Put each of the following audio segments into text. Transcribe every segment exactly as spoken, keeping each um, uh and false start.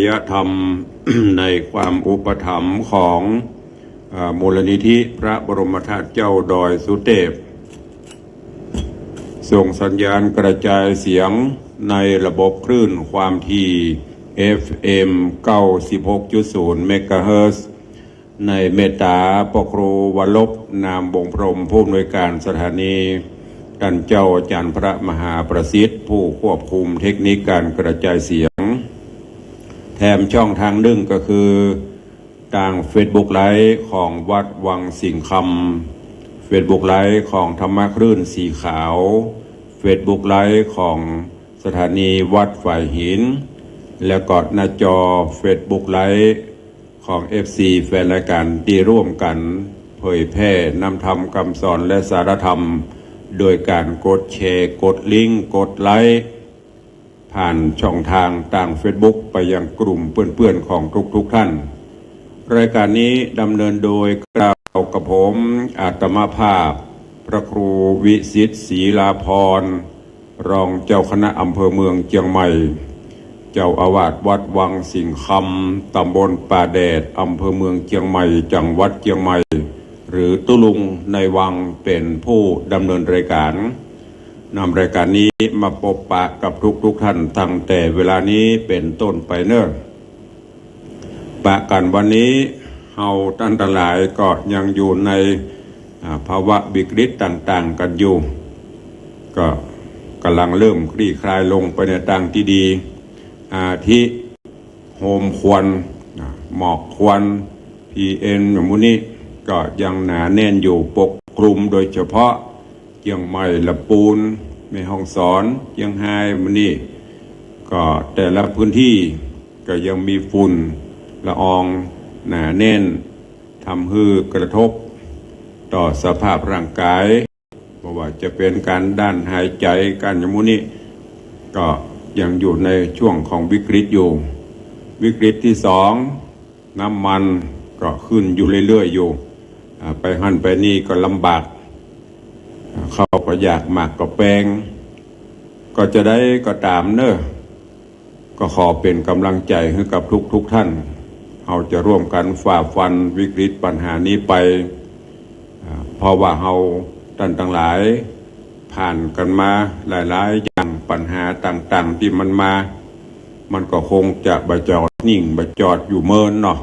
ยธรรม ในความอุปถัมภ์ของ เอ่อ มูลนิธิพระบรมธาตุเจ้าดอยสุเตพ ส่งสัญญาณกระจายเสียงในระบบคลื่นความถี่ เอฟเอ็ม เก้าสิบหกจุดศูนย์ เมกะเฮิรตซ์ ในเมตตาพระครูวรรบ นามวงศ์พรหม ผู้อำนวยการสถานี ต้านเจ้าอาจารย์พระมหาประสิทธิ์ ผู้ควบคุมเทคนิคการกระจายเสียง แถมช่องตางนึ่งก็คือ ตางเฟซบุ๊กไลฟ์ของวัดวังสิงห์คำ เฟซบุ๊กไลฟ์ของธรรมะคลื่นสีขาว เฟซบุ๊กไลฟ์ของสถานีวัดฝายหิน แล้วก็หน้าจอเฟซบุ๊กไลฟ์ของ เอฟซี แฟนรายการตี้ร่วมกั๋นเผยแพร่นำธรรมกำสอนและสาระธรรม โดยก๋านกดแชร์ กดลิงก์ กดไลก์ ผ่านช่องตางตางเฟซบุ๊กไปยังกลุ่มเปื้อนๆ ของทุกๆ ท่าน รายการนี้ดำเนินโดยเกล้ากระผม อาตมาภาพ พระครูวิสิทธิ์ ศรีลาภรณ์ รองเจ้าคณะอำเภอเมืองเจียงใหม่ เจ้าอาวาสวัดวังสิงห์คำ ตำบลป่าแดด อำเภอเมืองเจียงใหม่ จังหวัดเจียงใหม่ หรือตุ๊ลุงในวัง เป๋นผู้ดำเนินรายการ นำรายการนี้มาปบปะกับทุกๆ ท่านตั้งแต่เวลานี้เป๋นต้นไปเน่อ ปะกั๋นวันนี้เฮาต้านตังหลายก็ยังอยู่ใน อ่า ภาวะวิกฤตต่างๆ กั๋นอยู่ ก็ก๋ำลังเริ่มคลี่คลายลงไปในตางตี้ดี อาทิ โฮมควัน อ่า หมอกควัน พีเอ็ม อย่างหมู่นี้ ก็ยังหนาแน่นอยู่ปกคลุม โดยเฉพาะเจียงใหม่ ละปูน แม่ฮ่องสอน เจียงฮาย หมู่นี้ ก็แต่ละพื้นที่ก็ยังมีฝุ่นละอองหนาแน่น ทำหื้อกระทบต่อสภาพร่างกาย บ่ว่าจะเป๋นก๋านด้านหายใจ๋ ก๋านอย่างหมู่นี้ ก็ยังอยู่ในช่วงของวิกฤตอยู่ วิกฤตตี้สอง น้ำมันก็ขึ้นอยู่เรื่อยๆ อยู่ อ่า ไปหั้นไปนี่ก็ลำบาก อ่า ข้าวก็อยาก หมากก็แปง ก็จะใดก็ต๋ามเน่อ ก็ขอเป๋นก๋ำลังใจ๋หื้อกับทุกๆ ท่าน เฮาจะร่วมกั๋นฝ่าฟันวิกฤตปัญหานี้ไป อ่า เพราะว่าเฮาต้านตังหลาย ผ่านกั๋นมาหลายๆ อย่าง ปัญหาต่างๆ ตี้มันมา มันก็คงจะบ่จอดนิ่ง บ่จอดอยู่เมินเนาะ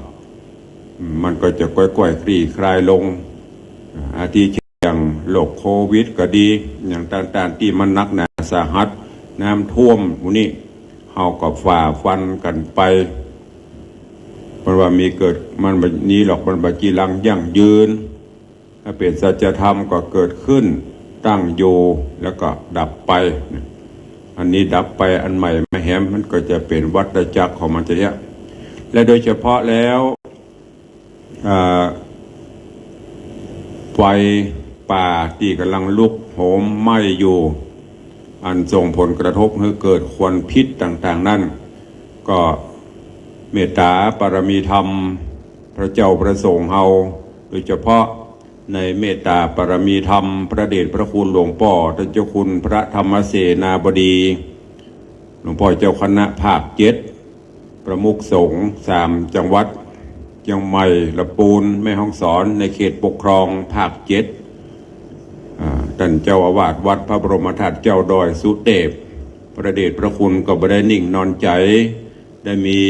อืม มันก็จะก้อยๆ คลี่คลายลง อ่า อาทิเช่นอย่างโรคโควิดก็ดี อย่างต่างๆ ตี้มันหนักหนาสาหัส น้ำท่วมหมู่นี้ เฮาก็ฝ่าฟันกั๋นไป เปิ้นว่ามีเกิด มันบ่ นี้หรอก มันบ่จีรังยั่งยืน ถ้าเป๋นสัจธรรมก็เกิดขึ้น ตั้งอยู่ แล้วก็ดับไป อันนี้ดับไป อันใหม่มาแหม มันก็จะเป๋นวัฏจักรของมันจะเอี้ย และโดยเฉพาะแล้ว อ่า ไฟป่าตี้ก๋ำลังลุกโหมไหม้อยู่ อันส่งผลกระทบหื้อเกิดควันพิษต่างๆ นั้น ก็เมตตาปารมีธรรม พระเจ้าพระสงฆ์เฮา โดยเฉพาะในเมตตาปารมีธรรม พระเดชพระคุณหลวงป้อต้านเจ้าคุณพระธรรมเสนาบดี หลวงป้อเจ้าคณะภาคเจ็ด ประมุขสงฆ์สามจังหวัด เจียงใหม่ ละปูน แม่ฮ่องสอน ในเขตปกครองภาคเจ็ด อ่า ต้านเจ้าอาวาสวัดพระบรมธาตุเจ้าดอยสุเตพ พระเดชพระคุณก็บ่ได้นิ่งนอนใจ๋ ได้มี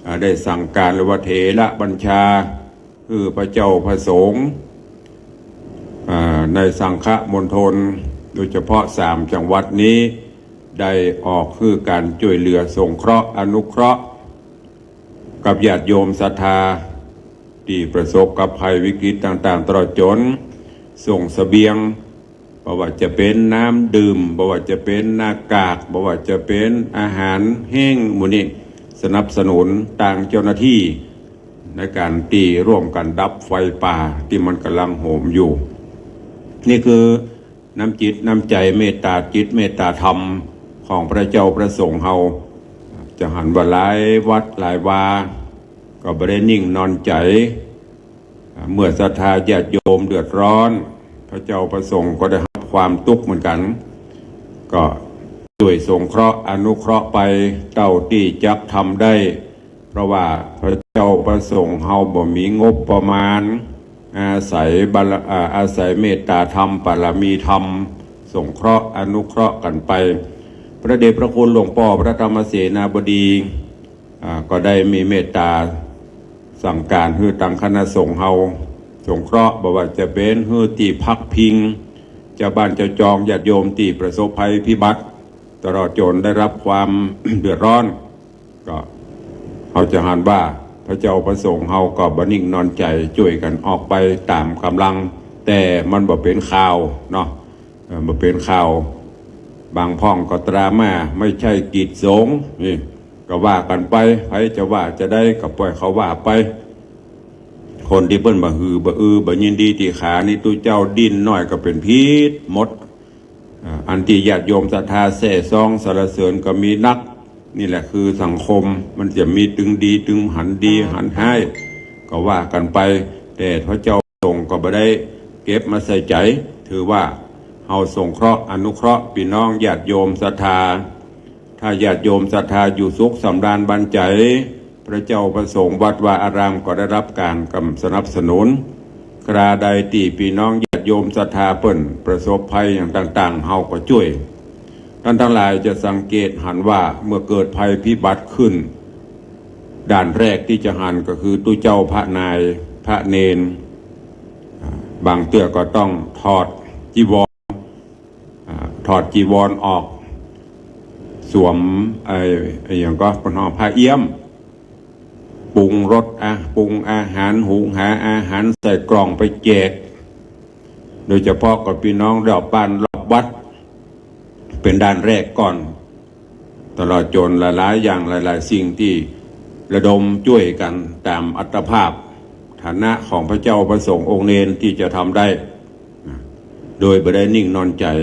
อ่า ได้สั่งก๋านหรือว่าเถรบัญชา คือพระเจ้าพระสงฆ์ อ่า ในสังฆมณฑล โดยเฉพาะสามจังหวัดนี้ ได้ออกหื้อก๋านจ้วยเหลือสงเคราะห์อนุเคราะห์ กับญาติโยมศรัทธา ตี้ประสบกับภัยวิกฤตต่างๆ ตลอดจ๋นส่งเสบียง บ่ว่าจะเป๋นน้ำดื่ม บ่ว่าจะเป๋นหน้ากาก บ่ว่าจะเป๋นอาหารแห้ง หมู่นี้ สนับสนุนตางเจ้าหน้าตี้ ในก๋านตี้ร่วมกั๋นดับไฟป่าตี้มันก๋ำลังโหมอยู่ นี่คือน้ำจิตน้ำใจ๋เมตตาจิตเมตตาธรรมของพระเจ้าพระสงฆ์เฮา จะหันว่าหลายวัดหลายวา ก็บ่ได้นิ่งนอนใจ๋ เมื่อศรัทธาญาติโยมเดือดร้อน พระเจ้าพระสงฆ์ก็ได้ฮับความตุ๊กข์เหมือนกั๋น ก็จ้วยสงเคราะห์อนุเคราะห์ไปเต้าตี้จักทำได้ เพราะว่าพระเจ้าพระสงฆ์เฮาบ่มีงบประมาณ อาศัยบาร- อ่า อาศัยเมตตาธรรม ปารมีธรรม สงเคราะห์อนุเคราะห์กั๋นไป พระเดชพระคุณหลวงป้อพระธรรมเสนาบดี อ่า ก็ได้มีเมตตาสั่งก๋านหื้อตังคณะสงฆ์เฮาสงเคราะห์ บ่ว่าจะเป๋นหื้อตี้พักพิง จาวบ้านจาวจองญาติโยมตี้ประสบภัยพิบัติ ตลอดจ๋นได้รับความเดือดร้อน ก็เฮาจะหันว่าพระเจ้าพระสงฆ์เฮาก็บ่นิ่งนอนใจ๋ จ้วยกั๋นออกไปต๋ามก๋ำลัง แต่มันบ่เป๋นข่าวเนาะ เอ่อ บ่เป๋นข่าว บางพ่องก็ตรามา ไม่ใช่กิจสงฆ์ นี่ ก็ว่ากั๋นไป ใผจะว่าจาใดก็ปล่อยเขาว่าไป คนตี้เปิ้นบ่หือบ่อือ บ่ยินดีตี้ขานี้ ตุ๊เจ้าดิ้นน้อยก็เป๋นผิดหมด อ่า อันตี้ญาติโยมศรัทธาแซ่ซ้องสรรเสริญก็มีนัก นี่แหละคือสังคม มันจะมีตึงดีตึงหันดีหันฮ้าย ก็ว่ากั๋นไป แต่พระเจ้าสงฆ์ก็บ่ได้เก็บมาใส่ใจ๋ ถือว่าเฮาสงเคราะห์อนุเคราะห์ปี้น้องญาติโยมศรัทธา ถ้าญาติโยมศรัทธาอยู่สุขสำราญบันใจ๋ พระเจ้าพระสงฆ์วัดวาอารามก็ได้รับก๋านกำสนับสนุน คราใดตี้ปี้น้องญาติโยมศรัทธาเปิ้นประสบภัยอย่างต่างๆ เฮาก็จ้วย ต้านตังหลายจะสังเกตหันว่าเมื่อเกิดภัยพิบัติขึ้น ด้านแรกตี้จะหันก็คือตุ๊เจ้าพระนายพระเณร อ่า บางเตื้อก็ต้องถอดจีวร อ่า ถอดจีวรออก สวมไอ้ ไอ้หยังก็ เปิ้นฮ้องผ้าเอี้ยม ปรุงรส อ่ะ ปรุงอาหาร หุงหาอาหารใส่กล่องไปแจก โดยเฉพาะกับปี้น้องรอบบ้านรอบวัด เป๋นด้านแรกก่อน ตลอดจ๋นหลายๆ อย่างหลายๆ สิ่งตี้ระดมจ้วยกั๋นต๋ามอัตภาพ ฐานะของพระเจ้าพระสงฆ์องค์เณรตี้จะทำได้ โดยบ่ได้นิ่งนอนใจ๋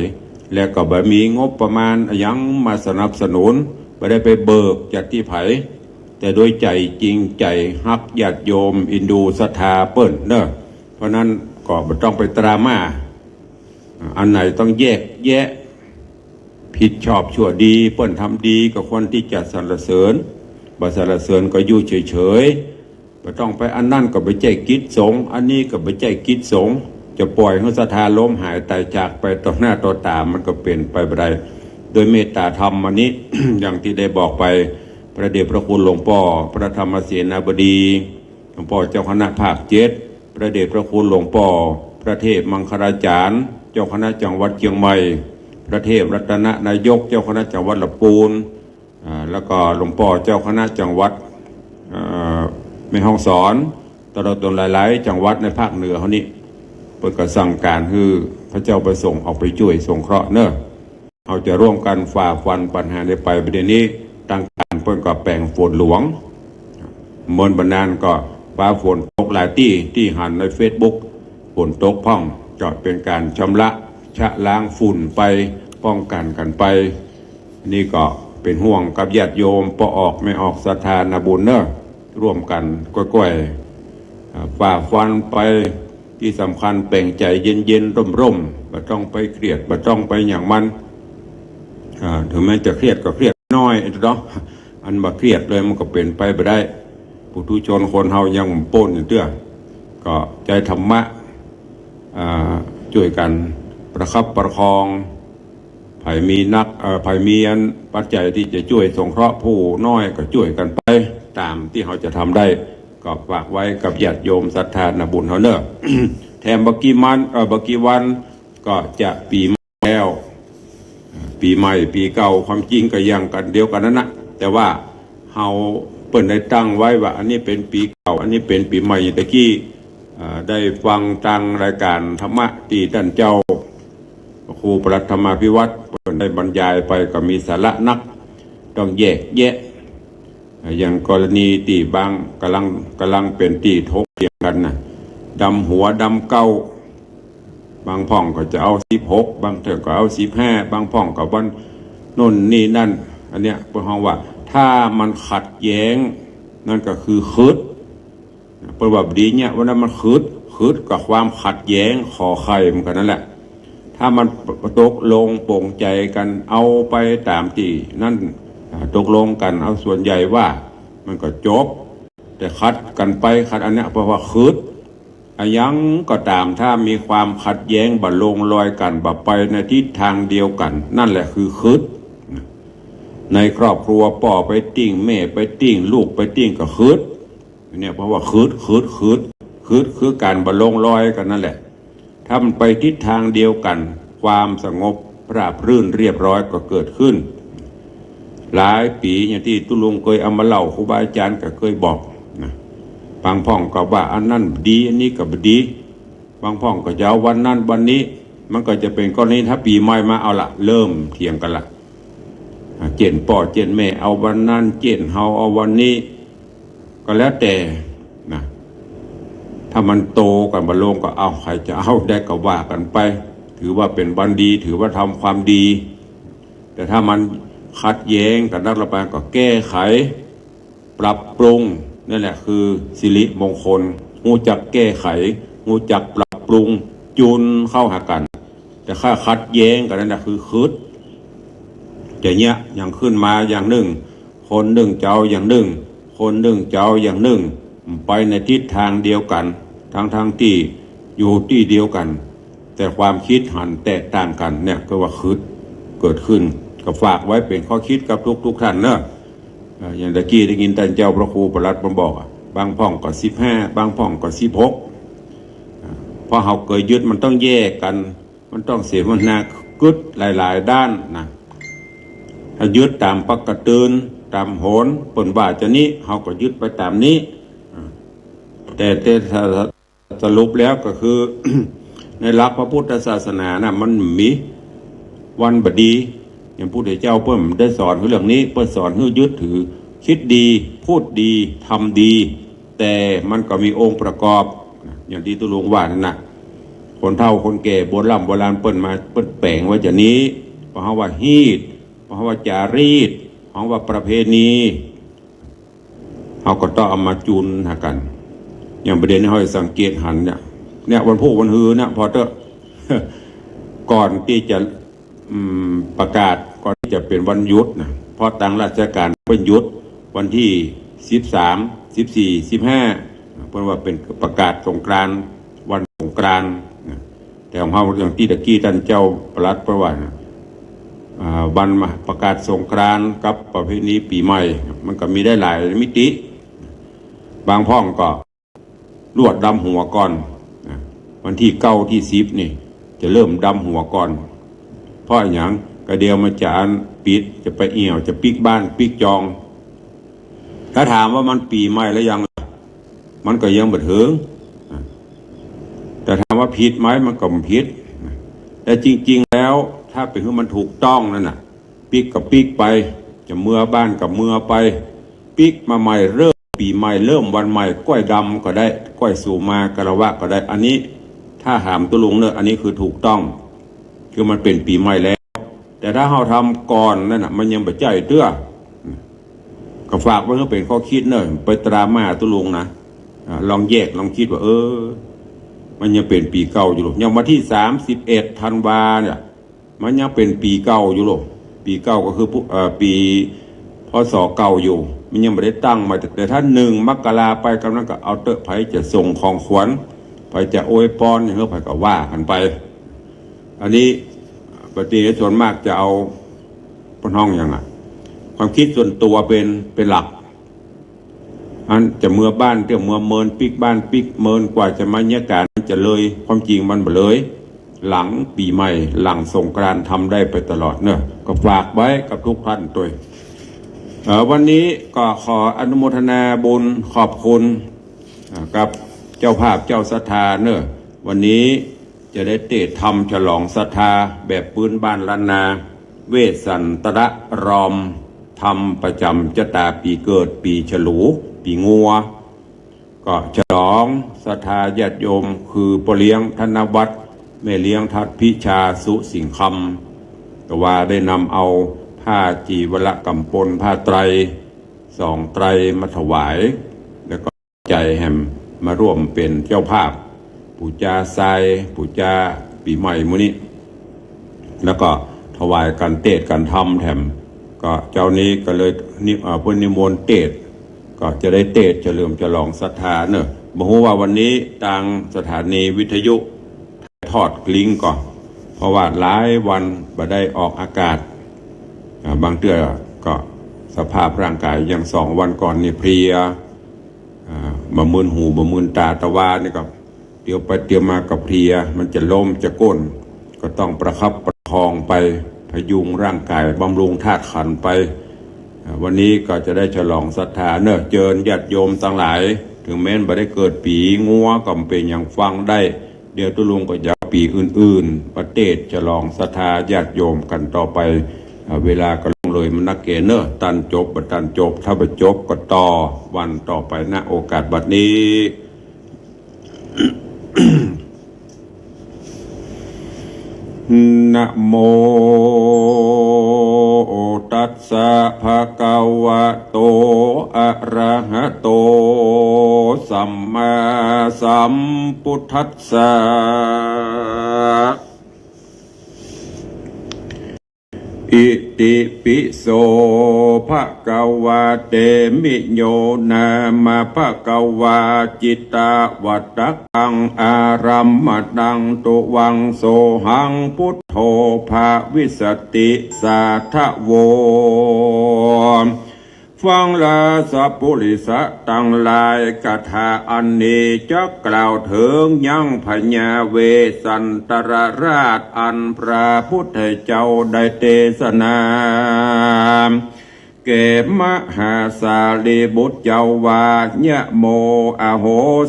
และก็บ่มีงบประมาณอะหยังมาสนับสนุน บ่ได้ไปเบิกจากตี้ใผ แต่โดยใจ๋จริงใจ๋ฮักญาติโยมเอ็นดูศรัทธาเปิ้นเนาะ เพราะนั้นก็บ่ต้องไปตรามา อันไหนต้องแยกแยะ ผิดชอบชั่วดี เปิ้นทำดีก็ควรตี้จะสรรเสริญ บ่สรรเสริญก็อยู่เฉยๆ บ่ต้องไป อันนั้นก็บ่ใจ้กิจสงฆ์ อันนี้ก็บ่ใจ้กิจสงฆ์ จะปล่อยหื้อศรัทธาล้มหายต๋ายจากไปต่อหน้าต่อต๋า มันก็เป๋นไปบ่ได้ โดยเมตตาธรรมอันนี้ อย่างตี้ได้บอกไป พระเดชพระคุณหลวงป้อพระธรรมเสนาบดี หลวงป้อเจ้าคณะภาคเจ็ด พระเดชพระคุณหลวงป้อพระเทพมังคลาจารย์ เจ้าคณะจังหวัดเจียงใหม่ พระเทพรัตนนายก เจ้าคณะจังหวัดละปูน อ่า แล้วก็หลวงป้อเจ้าคณะจังหวัด เอ่อ แม่ฮ่องสอน ตลอดจ๋นหลายๆ จังหวัดในภาคเหนือเฮานี้ เปิ้นก็สั่งก๋านหื้อพระเจ้าพระสงฆ์ออกไปจ้วยสงเคราะห์เนาะ เฮาจะร่วมกั๋นฝ่าฟันปัญหานี้ไป ประเด็นนี้ ตังก๋านเปิ้นก็แป๋งฝนหลวง เมินบ่นานก็ฟ้าฝนตกหลายตี้ ตี้หันในเฟซบุ๊ก ฝนตกพ่อง ก็เป๋นก๋านชำระชะล้างฝุ่นไป ป้องกั๋นกั๋นไป นี่ก็เป๋นห่วงกับญาติโยม ป้อออกแม่ออกศรัทธานาบุญเนาะ ร่วมกั๋นก้อยๆ อ่า ฝ่าฟันไป ตี้สำคัญแป๋งใจ๋เย็นๆ ร่มๆ บ่ต้องไปเครียด บ่ต้องไปหยังมัน อ่า ถึงแม้จะเครียดก็เครียดน้อยเนาะ อันบ่เครียดเลยมันก็เป๋นไปบ่ได้ ปุถุชนคนเฮายังป้นอยู่เตื้อ ก็ใจ๊ธรรมะ อ่า จ้วยกั๋นประคับประคอง ใผมีนัก เอ่อ ใผมีอันปัจจัยตี้จะจ้วยสงเคราะห์ผู้น้อยก็จ้วยกั๋นไป ต๋ามตี้เฮาจะทำได้ ก็ฝากไว้กับญาติโยมศรัทธานาบุญเฮาเนาะ แถมบ่กี่มัน เอ่อ บ่กี่วันก็จะปี๋ใหม่แล้ว ปี๋ใหม่ปี๋เก่า ความจริงก็อย่างกั๋นเดียวกั๋นนั่นนะ แต่ว่าเฮา เปิ้นได้ตั้งไว้ว่า อันนี้เป๋นปี๋เก่า อันนี้เป๋นปี๋ใหม่ ตะกี้ เอ่อ ได้ฟังตางรายก๋านธรรมะตี้ต้านเจ้า พระครูปลัดธรรมาภิวัฒน์ เปิ้นได้บรรยายไปก็มีสาระนัก ต้องแยกแยะ อย่างกรณีตี้บาง ก่ำลัง ก่ำลังเป๋นตี้ถกเถียงกั๋นนะ ดำหัวดำเก๊า บางพ่องก็จะเอาสิบหก บางเตื้อก็เอาสิบห้า บางพ่องก็วันโน่นนี่นั่น อันเนี้ย เปิ้นฮ้องว่า ถ้ามันขัดแย้ง นั่นก็คือขึด เปิ้นว่าบ่ดีเนี่ย วันนั้นมันขึด ขึดกับความขัดแย้ง ขอไข่มันก็นั่นแหละ ถ้ามันตกลงปลงใจ๋กั๋น เอาไปต๋ามตี้นั่น อ่า ตกลงกั๋น เอาส่วนใหญ่ว่า มันก็จบ แต่ขัดกั๋นไปขัดอันเนี้ย เพราะว่าขึด อะหยังก็ต๋าม ถ้ามีความขัดแย้งบ่ลงรอยกั๋น บ่ไปในทิศทางเดียวกั๋น นั่นแหละคือขึด ในครอบครัว ป้อไปติ๊ง แม่ไปติ๊ง ลูกไปติ๊ง ก็ขึด เนี่ย เพราะว่าขึด ขึด ขึด ขึด คือก๋านบ่ลงรอยกั๋นนั่นแหละ ถ้ามันไปทิศทางเดียวกั๋น ความสงบราบรื่นเรียบร้อยก็เกิดขึ้น หลายปี๋ อย่างตี้ตุ๊ลุงเกยเอามาเล่า ครูบาอาจ๋ารย์ก็เกยบอกนะ บางพ่องก็ว่าอันนั้นดี อันนี้ก็บ่ดี บางพ่องก็จะเอาวันนั้นวันนี้ มันก็จะเป๋นกรณี ถ้าปี๋ใหม่มา เอาละ เริ่มเถียงกั๋นละ อ่า เจ้นป้อเจ้นแม่เอาวันนั้น เจ้นเฮาเอาวันนี้ ก็แล้วแต่นะ ถ้ามันโตกั๋นบ่ลงก็เอา ใผจะเอาใดก็ว่ากั๋นไป ถือว่าเป๋นวันดี ถือว่าทำความดี แต่ถ้ามันขัดแย้งกั๋นนักละปาน ก็แก้ไข ปรับปรุง นั่นแหละคือสิริมงคล ฮู้จักแก้ไข ฮู้จักปรับปรุง จูนเข้าหากั๋น แต่ถ้าขัดแย้งกั๋นนั่นแหละคือขึด จะเยียะอย่างขึ้นมาอย่างนึ่ง คนนึ่งจะเอาอย่างนึ่ง คนนึ่งจะเอาอย่างนึ่ง ไปในทิศทางเดียวกั๋น ทั้งๆ ตี้อยู่ตี้เดียวกั๋น แต่ความกึ๊ดหันแตกต่างกั๋นเนี่ย ก็ว่าขึดเกิดขึ้น ก็ฝากไว้เป๋นข้อคิดกับทุกๆ ท่านเนาะ เอ่อ อย่างตะกี้ได้ยินต้านเจ้าพระครูประหลัดมาบอกอะ บางพ่องก็สิบห้า บางพ่องก็สิบหก อ่า เพราะเฮาเกยยึดมันต้องแยกกั๋น มันต้องเสวนาเกิดหลายๆ ด้านนะ ถ้ายึดต๋ามปกติ ต๋ามโหน เปิ้นว่าจะนี้ เฮาก็ยึดไปต๋ามนี้ อ่า แต่ แต่สรุปแล้วก็คือ ในหลักพระพุทธศาสนาน่ะ มันมีวันบ่ดี อย่างพระพุทธเจ้าเปิ้นได้สอนคือเรื่องนี้ เปิ้นสอนหื้อยึดถือ กึ๊ดดี พูดดี ทำดี แต่มันก็มีองค์ประกอบ อย่างตี้ตุ๊ลุงว่านั่นน่ะ คนเฒ่าคนแก่โบร่ำโบราณเปิ้นมา เปิ้นแป๋งไว้จะนี้ เพราะเฮาว่าฮีต เพราะเฮาว่าจารีต เพราะเฮาว่าประเพณี เฮาก็ต้องเอามาจูนหากั๋น อย่างประเด็นนี้เฮาสังเกตหันเนี่ย เนี่ยวันพูกวันฮือเนี่ย พอเต๊อะ ก่อนตี้จะ อืม ประกาศ ก่อนตี้จะเป๋นวันหยุดนะ เพราะตางราชก๋านเปิ้นหยุดวันตี้สิบสาม สิบสี่ สิบห้า เปิ้นว่าเป๋นประกาศสงกรานต์ วันสงกรานต์นะ แต่ของเฮาอย่างตี้ตะกี้ต้านเจ้าประหลัดเปิ้นว่านะ อ่า วันมาประกาศสงกรานต์กับประเพณีปี๋ใหม่ มันก็มีได้หลายมิติ บางพ่องก็ลวดดำหัวก่อนนะ วันตี้เก้าตี้สิบนี่ จะเริ่มดำหัวก่อน เพราะอะหยัง กะเดียวมันจะอันปิด จะไปเอี่ยว จะปิ๊กบ้านปิ๊กจอง ถ้าถามว่ามันปี๋ใหม่แล้วยัง มันก็ยังบ่เถิง แต่ถามว่าผิดไหม มันก็บ่ผิด แต่จริงๆ แล้ว ถ้าเป๋นหื้อมันถูกต้องนั่นน่ะ ปิ๊กก็ปิ๊กไป จะเมือบ้านก็เมือไป ปิ๊กมาใหม่ เริ่มปี๋ใหม่ เริ่มวันใหม่ ก้อยดำก็ได้ ก้อยสู่มาคารวะก็ได้ อันนี้ถ้าถามตุ๊ลุงเนอะ อันนี้คือถูกต้อง คือมันเป๋นปี๋ใหม่แล้ว แต่ถ้าเฮาทำก่อนนั่นน่ะ มันยังบ่ใจ้เตื้อ ก็ฝากไว้หื้อเป๋นข้อคิดเนอะ ไปตรามาตุ๊ลุงนะ อ่า ลองแยกลองกึ๊ดว่า เออ มันยังเป๋นปี๋เก่าอยู่หรอ อย่างวันตี้สามสิบเอ็ดธันวาเนี่ย มันยังเป๋นปี๋เก่าอยู่หรอ ปี๋เก่าก็คือผู้ เอ่อ ปี๋ พ.ศ. เก่าอยู่ มันยังบ่ได้ตั้งใหม่ แต่ถ้าหนึ่งมกราไปกำนั้นก็เอาเต๊อะ ใผจะส่งของขวัญ ใผจะอวยปอนหื้อใผก็ว่ากั๋นไป อันนี้ปฏิเสธส่วนมากจะเอาปะน้องอย่างน่ะ ความกึ๊ดส่วนตั๋วเป๋น เป๋นหลัก อันจะเมือบ้านเตื้อเมือเมิน ปิ๊กบ้านปิ๊กเมิน กว่าจะมาเยียะก๋านจะเลย ความจริงมันบ่เลย หลังปี๋ใหม่ หลังสงกรานต์ทำได้ไปตลอดเนอะ ก็ฝากไว้กับทุกท่านตวย เอ่อ วันนี้ก็ขออนุโมทนาบุญขอบคุณ อ่า กับเจ้าภาพเจ้าศรัทธาเนอะ วันนี้จะได้เตสน์ธรรมฉลองศรัทธาแบบปื๊นบ้านล้านนา เวสสันตระรอม ธรรมประจ๋ำจะต๋าปี๋เกิด ปี๋ฉลู ปี๋งัว ก็ฉลองศรัทธาญาติโยม คือป้อเลี้ยงธนวัฒน์ แม่เลี้ยงทัดพิชา สุสิงห์คำ ก็ว่าได้นำเอาผ้าจีวรกำปล ผ้าไตร สองไตรมาถวาย แล้วก็ ใจ๋แหมมาร่วมเป๋นเจ้าภาพ ปู๋จาทราย ปู๋จาปี๋ใหม่หมู่นี้ แล้วก็ถวายกั๋นเตสน์กั๋นธรรมแถม ก็เจ๊านี้ก็เลยนิ เอ่อ เปิ้นนิมนต์เตสน์ ก็จะได้เตสน์เฉลิมฉลองศรัทธาเนาะ บ่ฮู้ว่าวันนี้ตางสถานีวิทยุถ่ายทอดกลิ้งก่อ เพราะว่าหลายวันบ่ได้ออกอากาศ อ่า บางเตื้อก็สภาพร่างกายอย่างสองวันก่อนนี่เพลีย อ่า บ่มึนหูบ่มึนต๋า ตะวานี่ก็ เตียวไปเตียวมาก็เพลีย มันจะล้มจะก้น ก็ต้องประคับประคองไป พยุงร่างกาย บำรุงธาตุขันธ์ไป อ่า วันนี้ก็จะได้ฉลองศรัทธาเนาะ เจิญญาติโยมตังหลาย เถิงแม้นบ่ได้เกิดปีงัวก็บ่เป๋นหยัง ฟังได้ เดี๋ยวตุ๊ลุงก็จะเอาปีอื่นๆ มาเตสน์ฉลองศรัทธาญาติโยมกั๋นต่อไป อ่า เวลาก็ล่วงเลยมานักเก๋เนาะ ตันจบบ่ตันจบ ถ้าบ่จบก็ต่อวันต่อไป ณ โอกาสบัดนี้ นะโมตัสสะ ภะคะวะโต อะระหะโต สัมมาสัมพุทธัสสะ อิติปิโส ภะคะวะเตมิโย นะมะ ภะคะวา จิตตะวะตะ กัง อารัมมะนัง ตุวัง โสหัง พุทโธ ภะวิสสติ สาธะโว ฟังราชปุริสะตังหลาย คาถาอันนี้จักกล่าวเถิงยังพญาเวสสันตรราช อันพระพุทธเจ้าได้เตสนา แก่มหาสารีบุตรเจ้าว่า ยะโม อโห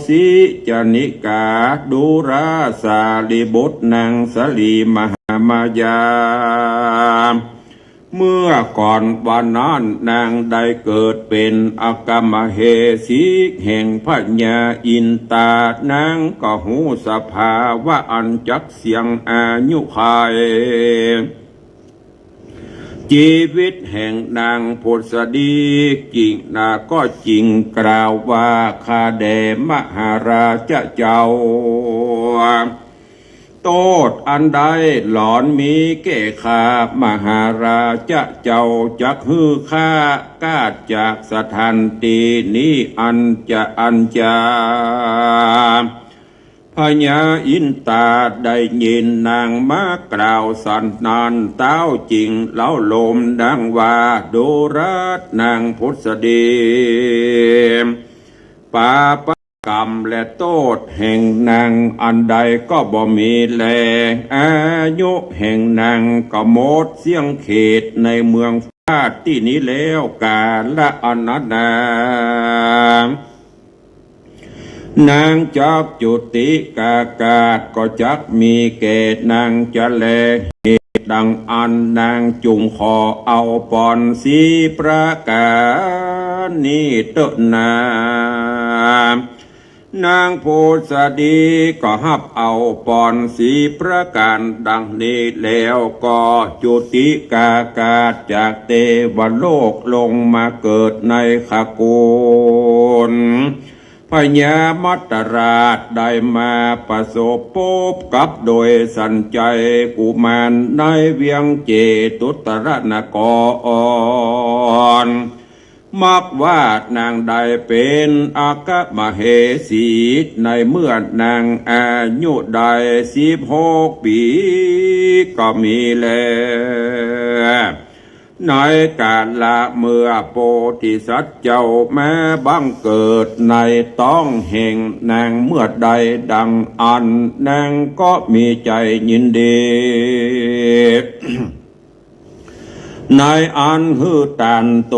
สิ จนิกา ดูราสารีบุตร นางสาลีมหามายา เมื่อก่อนวันนั้นนางได้เกิดเป๋นอัคคมเหสีแห่งพญาอินตา นางก็ฮู้สภาวะอันจักเสี่ยงอายุขัย จีวิตแห่งนางผุสดี กิ่งนาก็จึงกล่าวว่า ข้าแด่มหาราชเจ้า โต้ษอันใดหลอนมีแก่ข้า มหาราชเจ้าจักหื้อข้ากาดจากสถานตี้นี้อันจะอันจา พญาอินตาได้ยินนางมากล่าวสันนั้น เต้าจึงเล้าโลมดังว่า ดูราสนางผุสดี ปาปกรรมและโต้ษแห่งนางอันใดก็บ่มีแล อายุแห่งนางก็หมดเสี้ยงเขตในเมืองฟ้าตี้นี้แล้วกาละอันนั้นนา นางจักจุติกากาสก็จักมีแก่นางจะแล เหตุดังอั้นนางจุ่งขอเอาปอนสี่ประก๋านนี้เต๊อะนา นางผุสดีก็ฮับเอาปอนสี่ประก๋านดังนี้แล้วก็จุติกากาสจากเตวโลกลงมาเกิดในขกูล พญามัตตราชได้มาประสบพบกับโดยสัญชัยกุมารในเวียงเจตุตรนคร มักว่านางได้เป๋นอัคคมเหสีในเมื่อนางอายุได้สิบหกปี๋ก็มีแล ในกาละเมื่อโพธิสัตว์เจ้ามาบังเกิดในต๊องแห่งนางเมื่อใดดังอั้น นางก็มีใจ๋ยินดี ในอันหื้อตานโต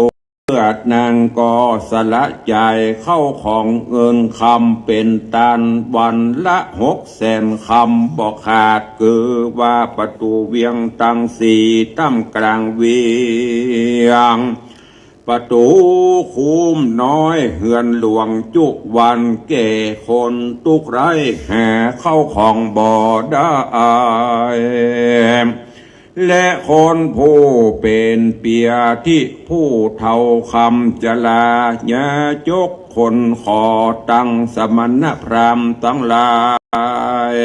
เมื่อนางก็สละจ่ายเข้าของเงินคำเป๋นตานวันละหกแสนคำบ่ขาด คือว่าประตู๋เวียงตังสี่ ต้ามก๋างเวียง ประตู๋คุ้มน้อย เฮือนหลวงจุวัน แก่คนตุ๊กข์ไร้หาเข้าของบ่ได้ และคนผู้เป๋นเปียธิผู้เฒ่าคำจรา ยาจกคนขอตังสมณพราหมณ์ตังหลาย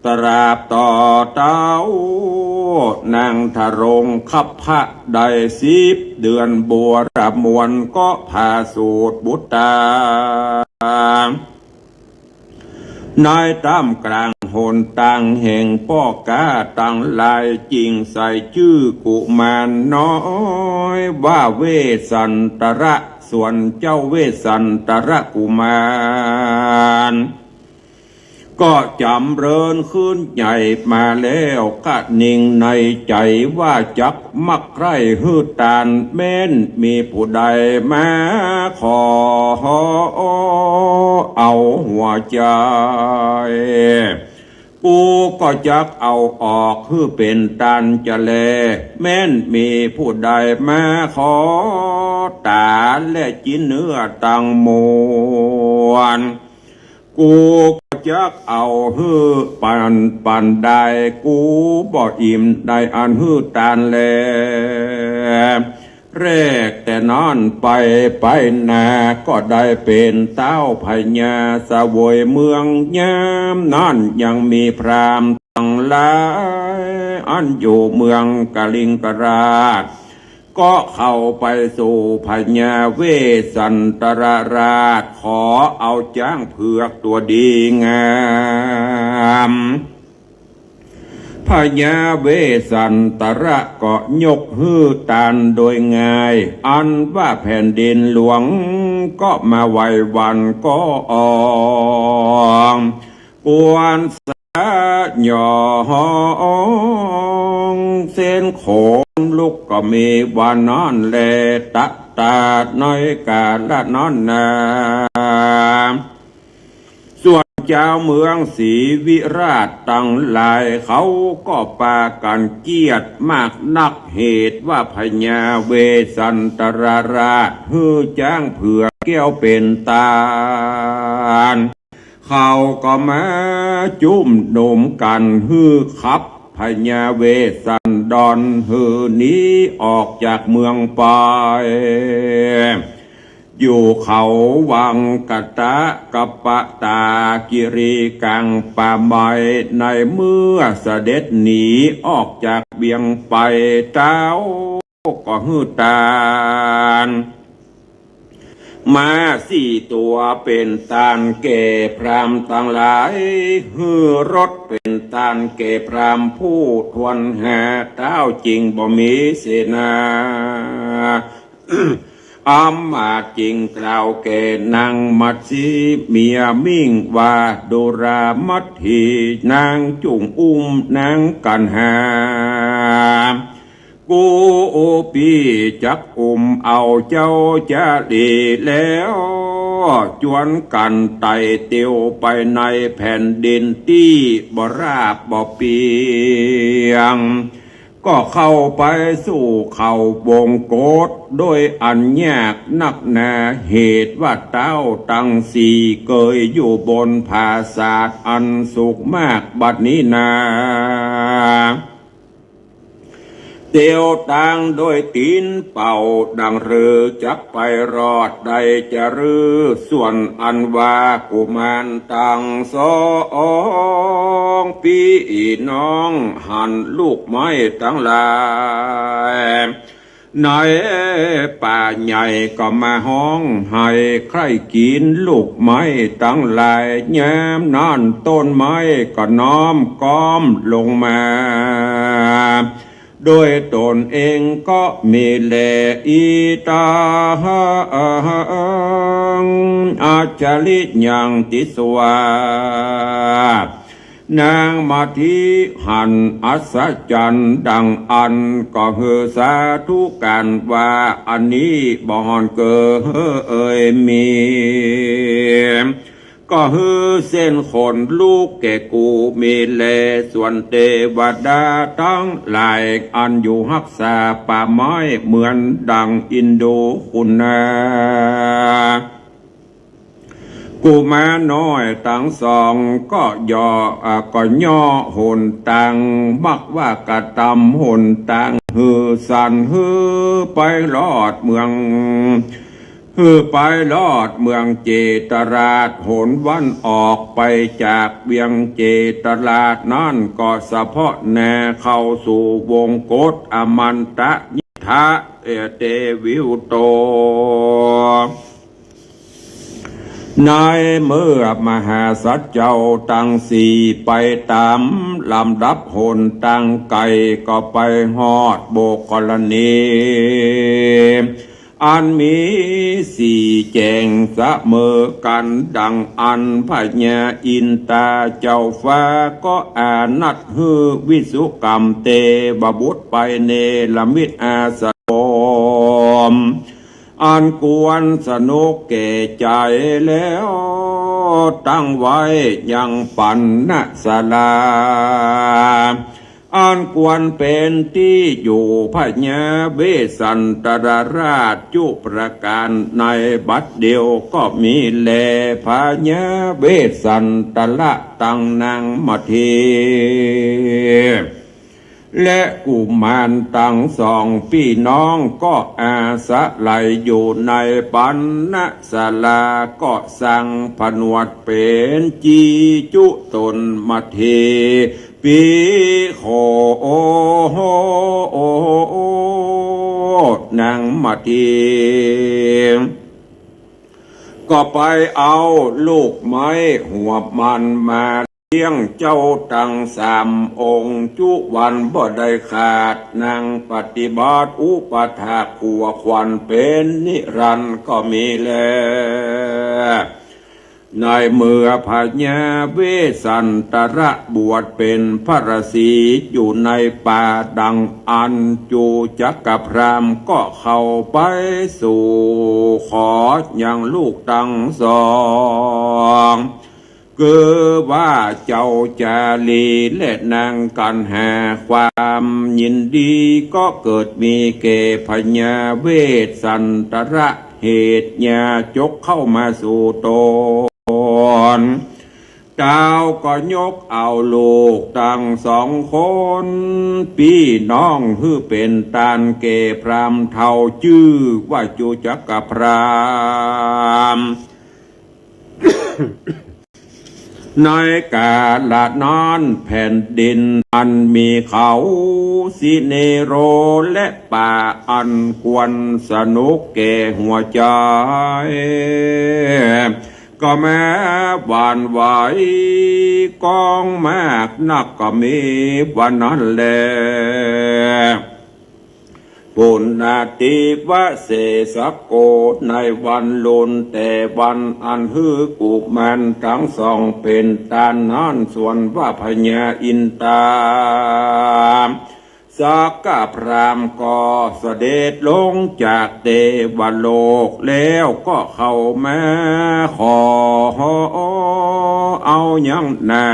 ตราบต่อเต้า นางทรงคัพพะได้สิบเดือน บัวระมวลก็ผ่าสูติบุตรตา ในต้ามก๋างหนตางแห่งป้อก๊าตังหลาย จึงใส่จื้อกุมารน้อยว่าเวสสันตระ ส่วนเจ้าเวสสันตระกุมาร ก็จ๋ำเริญขึ้นใหญ่มาแล้ว กะนิ่งในใจ๋ว่าจักมักใคร่หื้อตาน แม้นมีผู้ใดมาขอเอาหัวใจ๋ กูก็จักเอาออกหื้อเป๋นตานจะแล แม้นมีผู้ใดมาขอต๋าและจิ๊นเนื้อตังมวล กูก็จักเอาหื้อปันปันได้ กูบ่อิ่มในอันหื้อตานแล แรกแต่นั้นไป ไปหน้าก็ได้เป๋นเต๊าพญาเสวยเมือง ยามนั้นยังมีพราหมณ์ตังหลาย อันอยู่เมืองกลิงกราช ก็เข้าไปสู่พญาเวสสันตรราช ขอเอาจ๊างเผือกตั๋วดีงาม พญาเวสสันตระก็ยกหื้อตานโดยง่าย อันว่าแผ่นดินหลวงก็มาไหว้หวันก็ออก กวนสยอง เส้นโขนลุกก็มีว่านั้นแล ตะตาดในกาละนั้นนา ส่วนจาวเมืองศรีวิราชตังหลาย เขาก็ปากั๋นเกียดมากนัก เหตุว่าพญาเวสสันตรราชหื้อจ๊างเผือกแก้วเป๋นตาน เขาก็มาจุมนุมกั๋นหื้อขับพญาเวสสันดรหื้อหนีออกจากเมืองไป อยู่เขาวังกะตะกะปะตากิริกังป่าไม้ ในเมื่อเสด็จหนีออกจากเวียงไป เต๊าก็หื้อตาน ม้าสี่ตั๋วเป๋นตานแก่พราหมณ์ตังหลาย หื้อรถเป๋นตานแก่พราหมณ์ผู้ถ้วนห้า เต๊าจึงบ่มีเสนา อำมาตย์จึงกล่าวแก่นางมัชชิเมียมิ่งว่า ดูรามัตถี นางจุ่งอุ้มนางกั๋นหา กูปี้จักอุ้มเอาเจ้าจารีแล้ว จวนกั๋นไต่เตียวไปในแผ่นดินตี้บ่ราบบ่เปียง ก็เข้าไปสู่เขาวงกต โดยอันยากนักหนา เหตุว่าเต๊าตังสี่เกยอยู่บนผาสาทอันสูงมาก บัดนี้นา เตียวตางโดยตี๋นเป่า ดังหรือจักไปรอดได้จะรือ ส่วนอันว่ากุมารตังสองปี้น้องหันลูกไม้ตังหลาย ในป่าใหญ่ก็มาฮ้องไห้ใคร่กิ๋นลูกไม้ตังหลาย ยามนั้นต้นไม้ก็น้อมก้อมลงมา โดยต๋นเองก็มีแล อิตัง อัจฉริยัง ติสวา นางมัชชิหันอัศจรรย์ดังอั้น ก็หื้อสาธุก๋านว่า อันนี้บ่ห่อนเกอเอ่ยมี ก็หื้อเส้นขนลุกแก่กูมีแล ส่วนเตวดาตังหลาย อันอยู่ฮักษาป่าไม้เหมือนดังอินดูคุณนา กุมารน้อยตังสองก็ย่อ อ่า ก็ย่อหนตาง มักว่ากระตำหนตางหื้อสั้น หื้อไปรอดเมือง หื้อไปรอดเมืองเจตราช หนวันออกไปจากเวียงเจตราชนั้น ก็สะเพาะหน้าเข้าสู่วงกฏอมันตะยิทธะ เอเตวิวโต ในเมื่อมหาสัตว์เจ้าตังสี่ไปต๋ามลำดับหนตางไก๋ ก็ไปฮอดโบกรณี อันมีสีแจ้งเสมอกั๋น ดังอั้นพญาอินตาเจ้าฟ้า ก็อานัดหื้อวิสุกรรมเตวบุตรไปเนรมิตอาสม อันควรสนุกแก่ใจ๋แล้ว ตั้งไว้ยังปัณณศาลา อันควรเป๋นตี้อยู่พญาเวสสันตรราชจุประก๋าน ในบัดเดียวก็มีแล พญาเวสสันตระตังนางมัทธี และกุมารตังสองปี้น้องก็อาศัยอยู่ในปัณณศาลา ก็สังผนวดเป๋นจีจุต๋นมัทธี ภิกขุ นางมัทธี ก็ไปเอาลูกไม้หัวมันมา เลี้ยงเจ้าตังสามองค์ จุวันบ่ได้ขาด นางปฏิบัติอุปถากขัวขวัญเป๋นนิรันดร์ก็มีแล ในเมื่อพญาเวสสันตระบวชเป๋นพระฤๅษีอยู่ในป่าดังอั้น จุจักกะพราหมณ์ก็เข้าไปสู่ขอยังลูกตังสอง คือว่าเจ้าจารีและนางกัณหา ความยินดีก็เกิดมีแก่พญาเวสสันตระ เหตุญาจกเข้ามาสู่ต๋น เต้าก็ยกเอาลูกตังสองคนปี้น้องหื้อเป๋นตานแก่พราหมณ์เฒ่าจื้อว่าจุจักกะพราหมณ์ ในกาละนั้นแผ่นดินอันมีเขาสิเนโรและป่าอันควรสนุกแก่หัวใจ๋ ก็แม้หวั่นไหว ก้องมากนักก็มีวันนั้นแล ปุณณาติวเสสโก ในวันลุนแต่วันอันหื้อกุมารตังสองเป๋นตานนั้น ส่วนว่าพญาอินตา สักกะพราหมณ์ก็เสด็จลงจากเตวโลกแล้วก็เข้ามาขอเอายังนา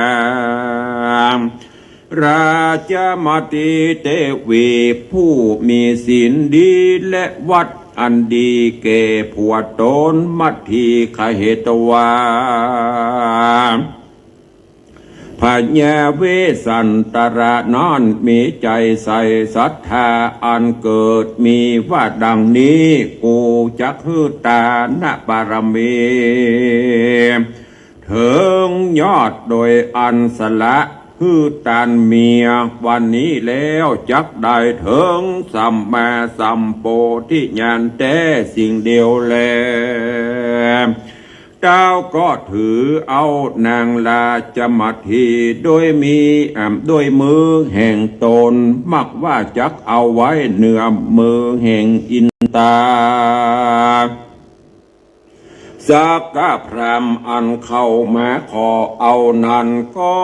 งราชมัทธีเตวีผู้มีศีลดีและวัตรอันดีแก่ผัวต๋นมัทธี ขเหตวา พญาเวสสันตระนั้นมีใจ๋ใส่ศรัทธาอันเกิดมีว่าดังนี้ กูจักหื้อตานบารมีเถิงยอดโดยอันสละหื้อตานเมีย วันนี้แล้วจักได้เถิงสัมมาสัมโพธิญาณแต๊สิ่งเดียวแล เต้าก็ถือเอานางราชมัทธีโดยมี อ่า โดยมือแห่งต๋น มักว่าจักเอาไว้เหนือมือแห่งอินตา สักกะพราหมณ์อันเข้ามาขอเอานั้นก็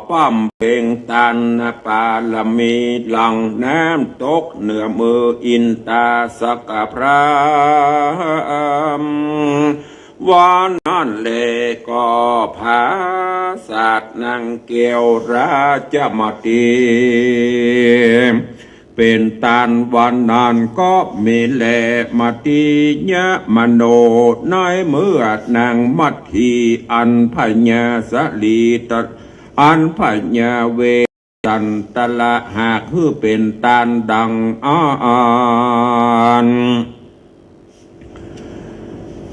บำเพ็งตานบารมีหลั่งน้ำตกเหนือมืออินตาสักกะพราหมณ์ วันนั้นแลก็ผาสาทนางแก้วราชมัทธี เป๋นตานวันนั้นก็มีแล มัทธียมโน ในเมื่อนางมัทธีอันพญาสลีตะ อันพญาเวสสันตระหากหื้อเป๋นตานดังอั้น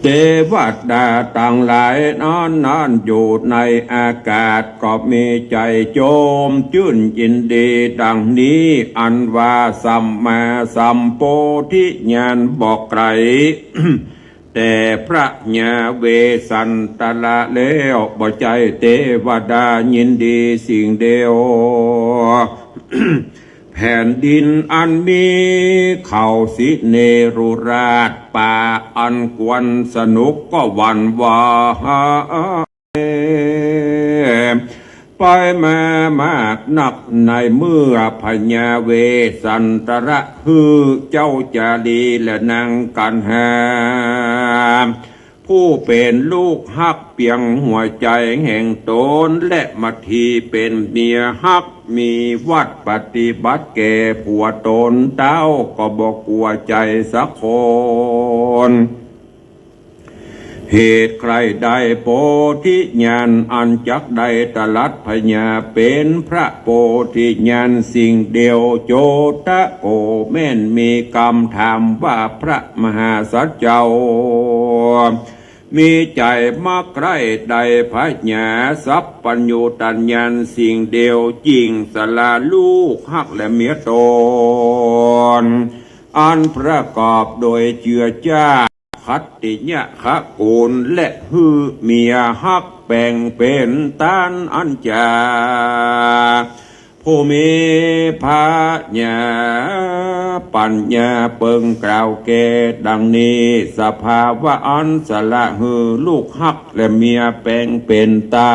เตวดาตังหลายนั้น นั้นอยู่ในอากาศก็มีใจ๋โจมจื้นยินดีดังนี้ อันว่าสัมมาสัมโพธิญาณบ่ไกล แต่พระญาเวสสันตระแล้ว บ่ใจ้เตวดายินดีสิ่งเดียว แผ่นดินอันมีเขาสิเนรุราช ป่าอันควรสนุกก็หวั่นไหวไปมามากนัก ในเมื่อพญาเวสสันตระหื้อเจ้าจารีและนางกัณหา ผู้เป๋นลูกฮักเปียงหัวใจ๋แห่งต๋น และมัทธีเป๋นเมียฮัก มีวัตรปฏิบัติแก่ผัวต๋น เต้าก็บ่กั๋วใจ๋สักคน เหตุใคร่ได้โพธิญาณ อันจักได้ตรัสพญาเป๋นพระโพธิญาณสิ่งเดียว โจตะโก แม่นมีกำถามว่า พระมหาสัตว์เจ้า มีใจ๋มักใคร่ได้พญาสัพพัญญูตญาณสิ่งเดียว จิ่งสละลูกฮักและเมียต๋น อันประกอบโดยเจือจ้า ขัตติยะขกุล และหื้อเมียฮักแป๋งเป๋นต้านอันจา ผู้มีพญาปัญญาเปิงกล่าวแก่ดังนี้ สภาวะอันสละหื้อลูกฮักและเมียแป๋งเป๋นต้า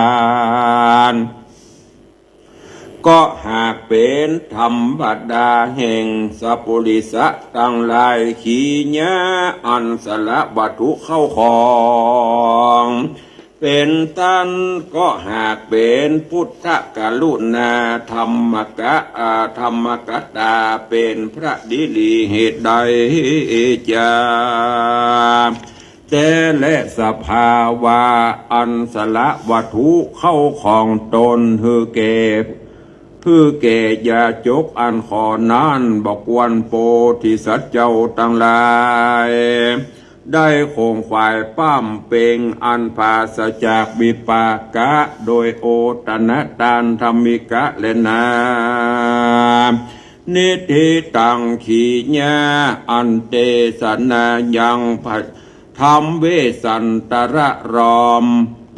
น ก็หากเป๋นธรรมดาแห่งสัปปุริสะตังหลาย ขีญาอันสละวัตถุเข้าของ เป๋นต้าน ก็หากเป๋นพุทธกรุณา ธรรมกะ อา ธรรมกตา เป๋นพระดิลีเหตุใดจา แต่และสภาวะอันสละวัตถุเข้าของต๋นหื้อแก่ หื้อแก่ยาจกอันขอนั้น บ่ควรโพธิสัตว์เจ้าตังหลาย ได้ขงขวายป้ำเป๋งอันปราศจากวิปากะ โดยโอตนะตานธรรมิกะและนา นิทธิตัง ขีญาอันเตสนายังพระ ธรรมเวสสันตระรอม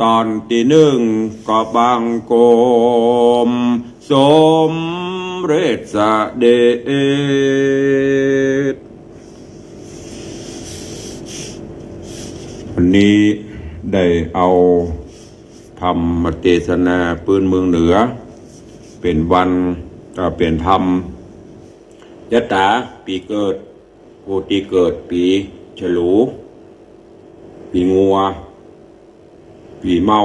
ต๋อนตี้นึ่ง ก็บังคมสมเร็จเสด็จ วันนี้ได้เอาธรรมเตสนาปื้นเมืองเหนือ เป๋นวัน เอ่อ เป๋นธรรมยะต๋าปี๋เกิด ผู้ตี้เกิดปี๋ฉลู ปี๋งัว ปี๋เม้า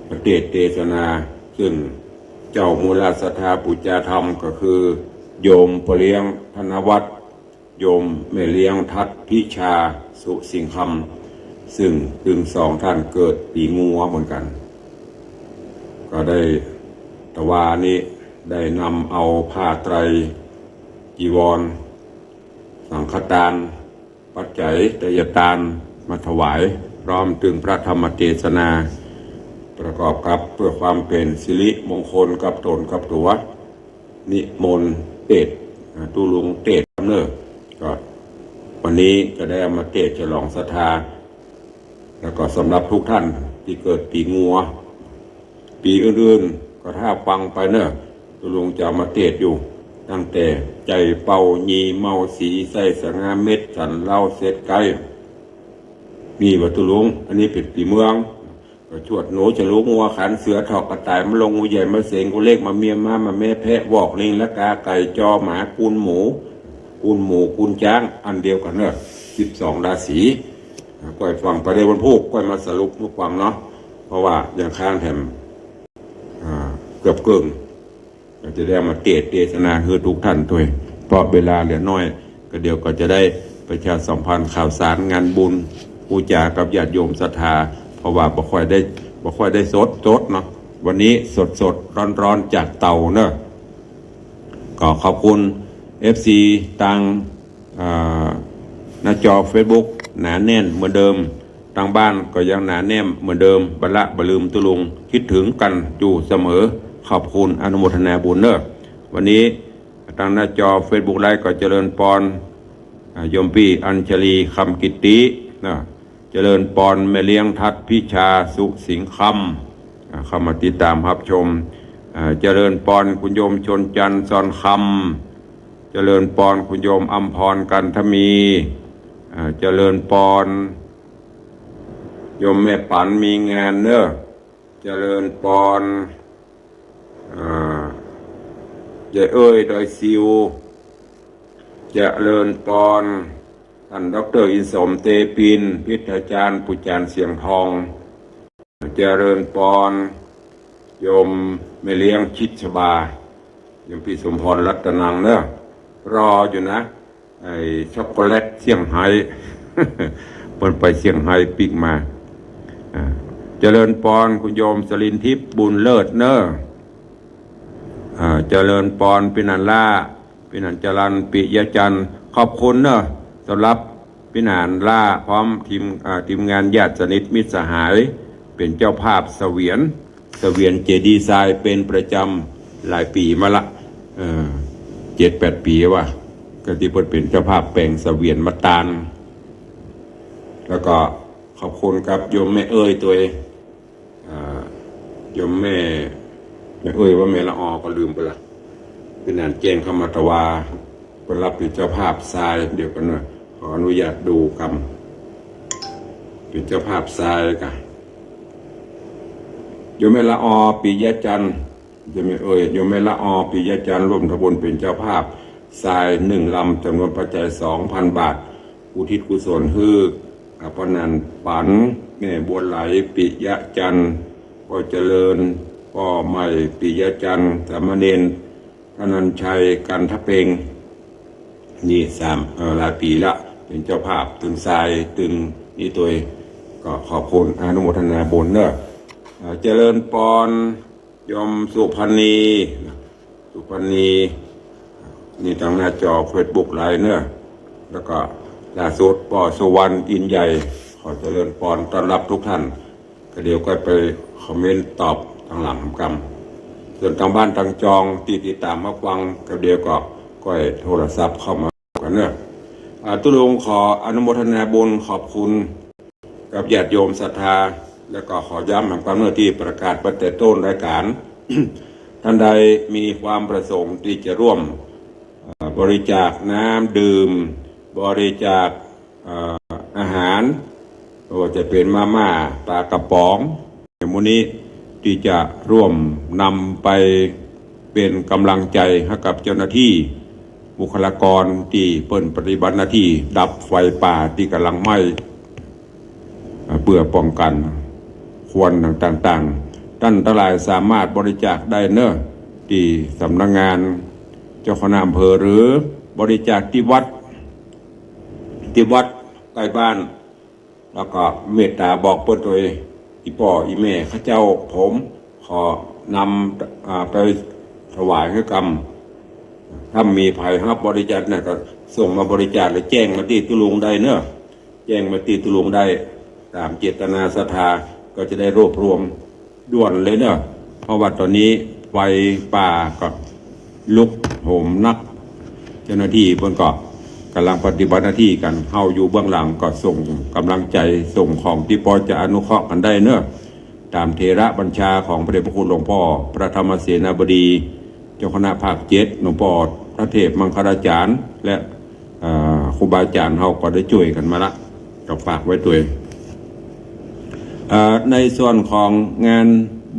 มาเตสน์เตสนา ซึ่งเจ้ามูลศรัทธาปู๋จาธรรมก็คือ โยมป้อเลี้ยงธนวัฒน์ โยมแม่เลี้ยงทัดพิชา สุสิงห์คำ ซึ่งตึงสองท่านเกิดปี๋งัวเหมือนกั๋น ก็ได้ตะวานี้ได้นำเอาผ้าไตรจีวร สังฆทาน ปัจจัยทายทานมาถวาย พร้อมตึงพระธรรมเตสนา ประกอบกับเพื่อความเป๋นสิริมงคลกับต๋นกับตั๋ว นิมนต์เตสน์ อ่า ตุ๊ลุงเตสน์เน่อ ก็วันนี้จะได้เอามาเตสน์ฉลองศรัทธา แล้วก็สำหรับทุกท่านตี้เกิดปี๋งัว ปี๋อื่นๆ ก็ถ้าฟังไปเน่อ ตุ๊ลุงจะเอามาเตสน์อยู่ ตั้งแต่ใจ๋เป่า ยีเมาสี ใส่สง่าเม็ด สันเหล้าเสร็จใก้ มีบ่ตุ๊ลุง อันนี้เป๋นปี๋เมือง ก็ชวดหนู ฉลู งัว ขัน เสือ ถอก กระต่าย มะลง งูใหญ่ มะเสง งูเล็ก มะเมีย ม้า มะแม้ แพะ วอก ลิง ละกา ไก่ จอ หมา กูนหมู กูนหมู กูนจ๊าง อันเดียวกั๋นเน่อ สิบสองราศี อ่า ก้อยฟังไปได้วันพูก ก้อยมาสรุปหื้อฟังเนาะ เพราะว่ายังค้างแถม อ่า เกือบเกิ่ง ก็จะได้เอามาเตสน์เตสนาหื้อทุกท่านตวย เพราะเวลาเหลือน้อย ก็เดี๋ยวก็จะได้ประชาสัมพันธ์ข่าวสารงานบุญ อู้จ๋ากับญาติโยมศรัทธา เพราะว่าบ่ค่อยได้ บ่ค่อยได้สดสดเนาะ วันนี้สดสดร้อนร้อนๆ จากเตาเนอะ ก็ขอบคุณ เอฟซี ตาง อ่า หน้าจอเฟซบุ๊กหนาแน่นเหมือนเดิม ตางบ้านก็ยังหนาแน่นเหมือนเดิม บ่ละบ่ลืมตุ๊ลุง กึ๊ดถึงกั๋นอยู่เสมอ ขอบคุณ อนุโมทนาบุญเน้อ วันนี้ ตางหน้าจอเฟซบุ๊กไลฟ์ก็เจริญปอน อ่า โยมปี้อัญชลี คำกิตติ นะ เจริญปอน แม่เลี้ยงทัดพิชา สุสิงห์คำ อ่า เข้ามาติดตามรับชม อ่า เจริญปอน คุณโยมชนจันทร์ ซอนคำ เจริญปอน คุณโยมอำพร กันทมี อ่า เจริญปอน โยมแม่ปัน มีงานเน้อ เจริญปอน อ่า ยายเอ้ย ดอยซิว เจริญปอน ต้านด็อกเตอร์อินสม เตปิน พิทยาจารย์ ปู่จารย์เสียงทอง เจริญปอน โยมแม่เลี้ยงชิดชบา โยมปี้สมพร รัตนังเน้อ รออยู่นะ ไอ้ช็อกโกแลตเซี่ยงไฮ้ เปิ้นไปเซี่ยงไฮ้ปิ๊กมา อ่า เจริญปอน คุณโยมสลินทิพย์ บุญเลิศเน้อ อ่า เจริญปอน ปี้หนานล้า ปี้หนานจรัญ ปิยะจันทร์ ขอบคุณเน้อ สำหรับปี้หนานล้า พร้อมทีม อ่า ทีมงานญาติสนิทมิตรสหาย เป๋นเจ้าภาพเสวียน เสวียนเจดีย์ทรายเป๋นประจำหลายปี๋มาละ เออ เจ็ดแปดปี๋ว่ะ ก็ตี้เปิ้นเป๋นเจ้าภาพแป๋งเสวียนมาตาน แล้วก็ขอบคุณกับโยมแม่เอ้ยตวย อ่า โยมแม่ แม่เอ้ยบ่าแม่ละออ ก็ลืมไปละ ปี้หนานแจ้งเข้ามาตะวา เปิ้นรับเป๋นเจ้าภาพทราย เดี๋ยวก่อนเน้อ ขออนุญาตดูกำ เป๋นเจ้าภาพทรายก่ะ โยมแม่ละออ ปิยะจันทร์ โยมแม่เอ้ย โยมแม่ละออ ปิยะจันทร์ ร่วมทำบุญเป๋นเจ้าภาพทรายหนึ่งลำ จ๋ำนวนปัจจัยสองพันบาท อุทิศกุศลหื้อ อ่า ป้อหนานปัน แม่บัวไหล ปิยะจันทร์ ป้อเจริญ ป้อใหม่ ปิยะจันทร์ สามเณร ธนัญชัย กันทะเพ็ง นี่สาม เอ่อ หลายปี๋ละ เป๋นเจ้าภาพตึงทรายตึงนี่ตวย ก็ขอบคุณ อนุโมทนาบุญเน้อ เอ่อ เจริญปอน โยมสุพรรณี สุพรรณี นี่ตางหน้าจอเฟซบุ๊กไลฟ์เน้อ แล้วก็ล่าสุดป้อสุวรรณ อินใหญ่ ขอเจริญปอนต้อนรับทุกท่าน ก็เดี๋ยวก้อยไปคอมเมนต์ตอบตางหลังกำ ส่วนตางบ้านตางจองตี้ติดต๋ามมาฟัง ก็เดี๋ยวก็ก้อยโทรศัพท์เข้ามากั๋นเน้อ อ่า ตุ๊ลุงขออนุโมทนาบุญขอบคุณกับญาติโยมศรัทธา แล้วก็ขอย้ำหากำเน้อตี้ประกาศไปแต่ต้นรายการ ท่านใดมีความประสงค์ตี้จะร่วม เอ่อ บริจาคน้ำดื่ม บริจาค เอ่อ อาหาร บ่ว่าจะเป๋นมาม่า ปลากระป๋อง หมู่นี้ตี้จะร่วมนำไปเป๋นก๋ำลังใจ๋หื้อกับเจ้าหน้าตี้ บุคลากรตี้เปิ้นปฏิบัติหน้าตี้ดับไฟป่าตี้ก่ำลังไหม้ อ่า เปื้อป้องกั๋นควันต่างๆ ต้านตังหลายสามารถบริจาคได้เน้อ ตี้สำนักงานเจ้าคณะอำเภอ หรือบริจาคตี้วัด ตี้วัดใก้บ้าน แล้วก็เมตต๋าบอกเปิ้นตวย อี่ป้ออี่แม่ข้าเจ้าผมขอนำ อ่า ไปถวายหื้อกำ ถ้ามีใผฮับบริจาคเนี่ยก็ส่งมาบริจาค หรือแจ้งมาตี้ตุ๊ลุงได้เน้อ แจ้งมาตี้ตุ๊ลุงได้ ต๋ามเจตนาศรัทธา ก็จะได้รวบรวม ด่วนเลยเน้อ เพราะว่าต๋อนนี้ไฟป่าก็ลุกโหมนัก เจ้าหน้าตี้เปิ้นก็ก่ำลังปฏิบัติหน้าตี้กั๋น เฮาอยู่เบื้องหลังก็ส่งก๋ำลังใจ๋ ส่งของตี้ปอจะอนุเคราะห์กั๋นได้เน้อ ต๋ามเถระบัญชาของพระเดชพระคุณหลวงป้อพระธรรมเสนาบดี เจ้าคณะภาคเจ็ด หลวงป้อพระเทพมังคลาจารย์ และ เอ่อ ครูบาอาจ๋ารย์เฮาก็ได้จ้วยกั๋นมาละ ก็ฝากไว้ตวย เอ่อ ในส่วนของงาน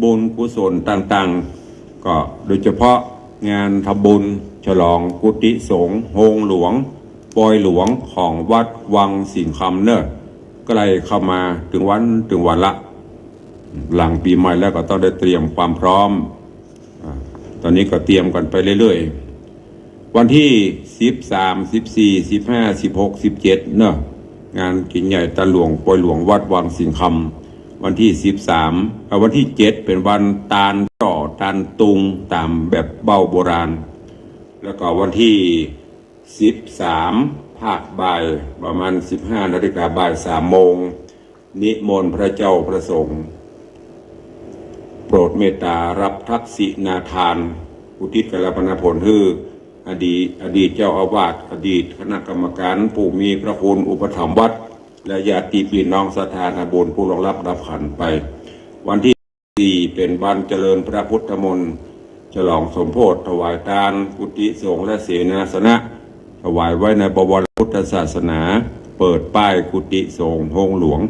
บุญกุศลต่างๆ ก็โดยเฉพาะงานทำบุญฉลองกุฏิสงฆ์โฮงหลวง ปอยหลวงของวัดวังสิงห์คำเน้อ ใก้เข้ามาเถิงวันเถิงวันละ หลังปี๋ใหม่แล้วก็ต้องได้เตรียมความพร้อม อ่า ต๋อนนี้ก็เตรียมกั๋นไปเรื่อยๆ วันตี้สิบสาม สิบสี่ สิบห้า สิบหก สิบเจ็ดเนาะ งานกิ๋นใหญ่ตานหลวงปอยหลวงวัดวังสิงห์คำ วันตี้สิบสาม เอ่อ วันตี้เจ็ดเป๋นวันตานต่อตานตุงต๋ามแบบเบ้าโบราณ แล้วก็วันตี้ สิบสาม ภาคบ่ายประมาณสิบห้านาฬิกา บ่ายสามโมง นิมนต์พระเจ้าพระสงฆ์ โปรดเมตตารับทักษิณาทาน อุทิศกัลปนาผลหื้ออดีต อดีตเจ้าอาวาส อดีตคณะกรรมการ ผู้มีพระคุณอุปถัมภ์วัด และญาติพี่น้องศรัทธาญาติบุญผู้ล่วงลับดับขันธ์ไป วันที่สี่ เป๋นวันเจริญพระพุทธมนต์ ฉลองสมโภชน์ ถวายตาน กุฏิสงฆ์และเสนาสนะ ถวายไว้ในบวรพุทธศาสนา เปิดป้ายกุฏิสงฆ์โฮงหลวง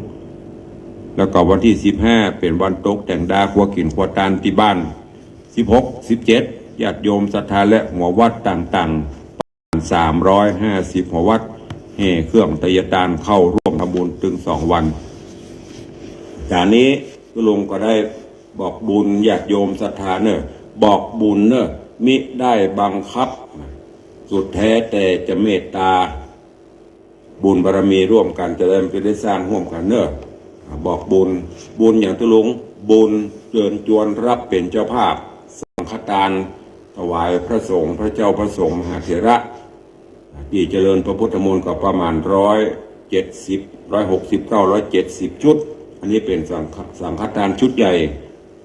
แล้วก็วันที่สิบห้า เป๋นวันตกแต่งดาครัวกิ๋นครัวตานตี้บ้าน สิบหก สิบเจ็ด ญาติโยมศรัทธาและหัววัดต่างๆ สามร้อยห้าสิบหัววัด แห่เครื่องไตรยตานเข้าร่วมทำบุญตึงสองวัน จานี้ตุ๊ลุงก็ได้บอกบุญญาติโยมศรัทธาเน่อ บอกบุญเน่อ มิได้บังคับ สุดแท้แต่จะเมตตา บุญบารมีร่วมกั๋นจะได้ จะได้สร้างร่วมกั๋นเน่อ บอกบุญ บุญอย่างตุ๊ลุง บุญเจิญจวนรับเป๋นเจ้าภาพ สังฆตาน ถวายพระสงฆ์ พระเจ้าพระสงฆ์มหาเถระ ตี้เจริญพระพุทธมนต์ก็ประมาณร้อยเจ็ดสิบ ร้อยหกสิบเก้า ร้อยเจ็ดสิบชุด อันนี้เป๋นสังฆ สังฆตานชุดใหญ่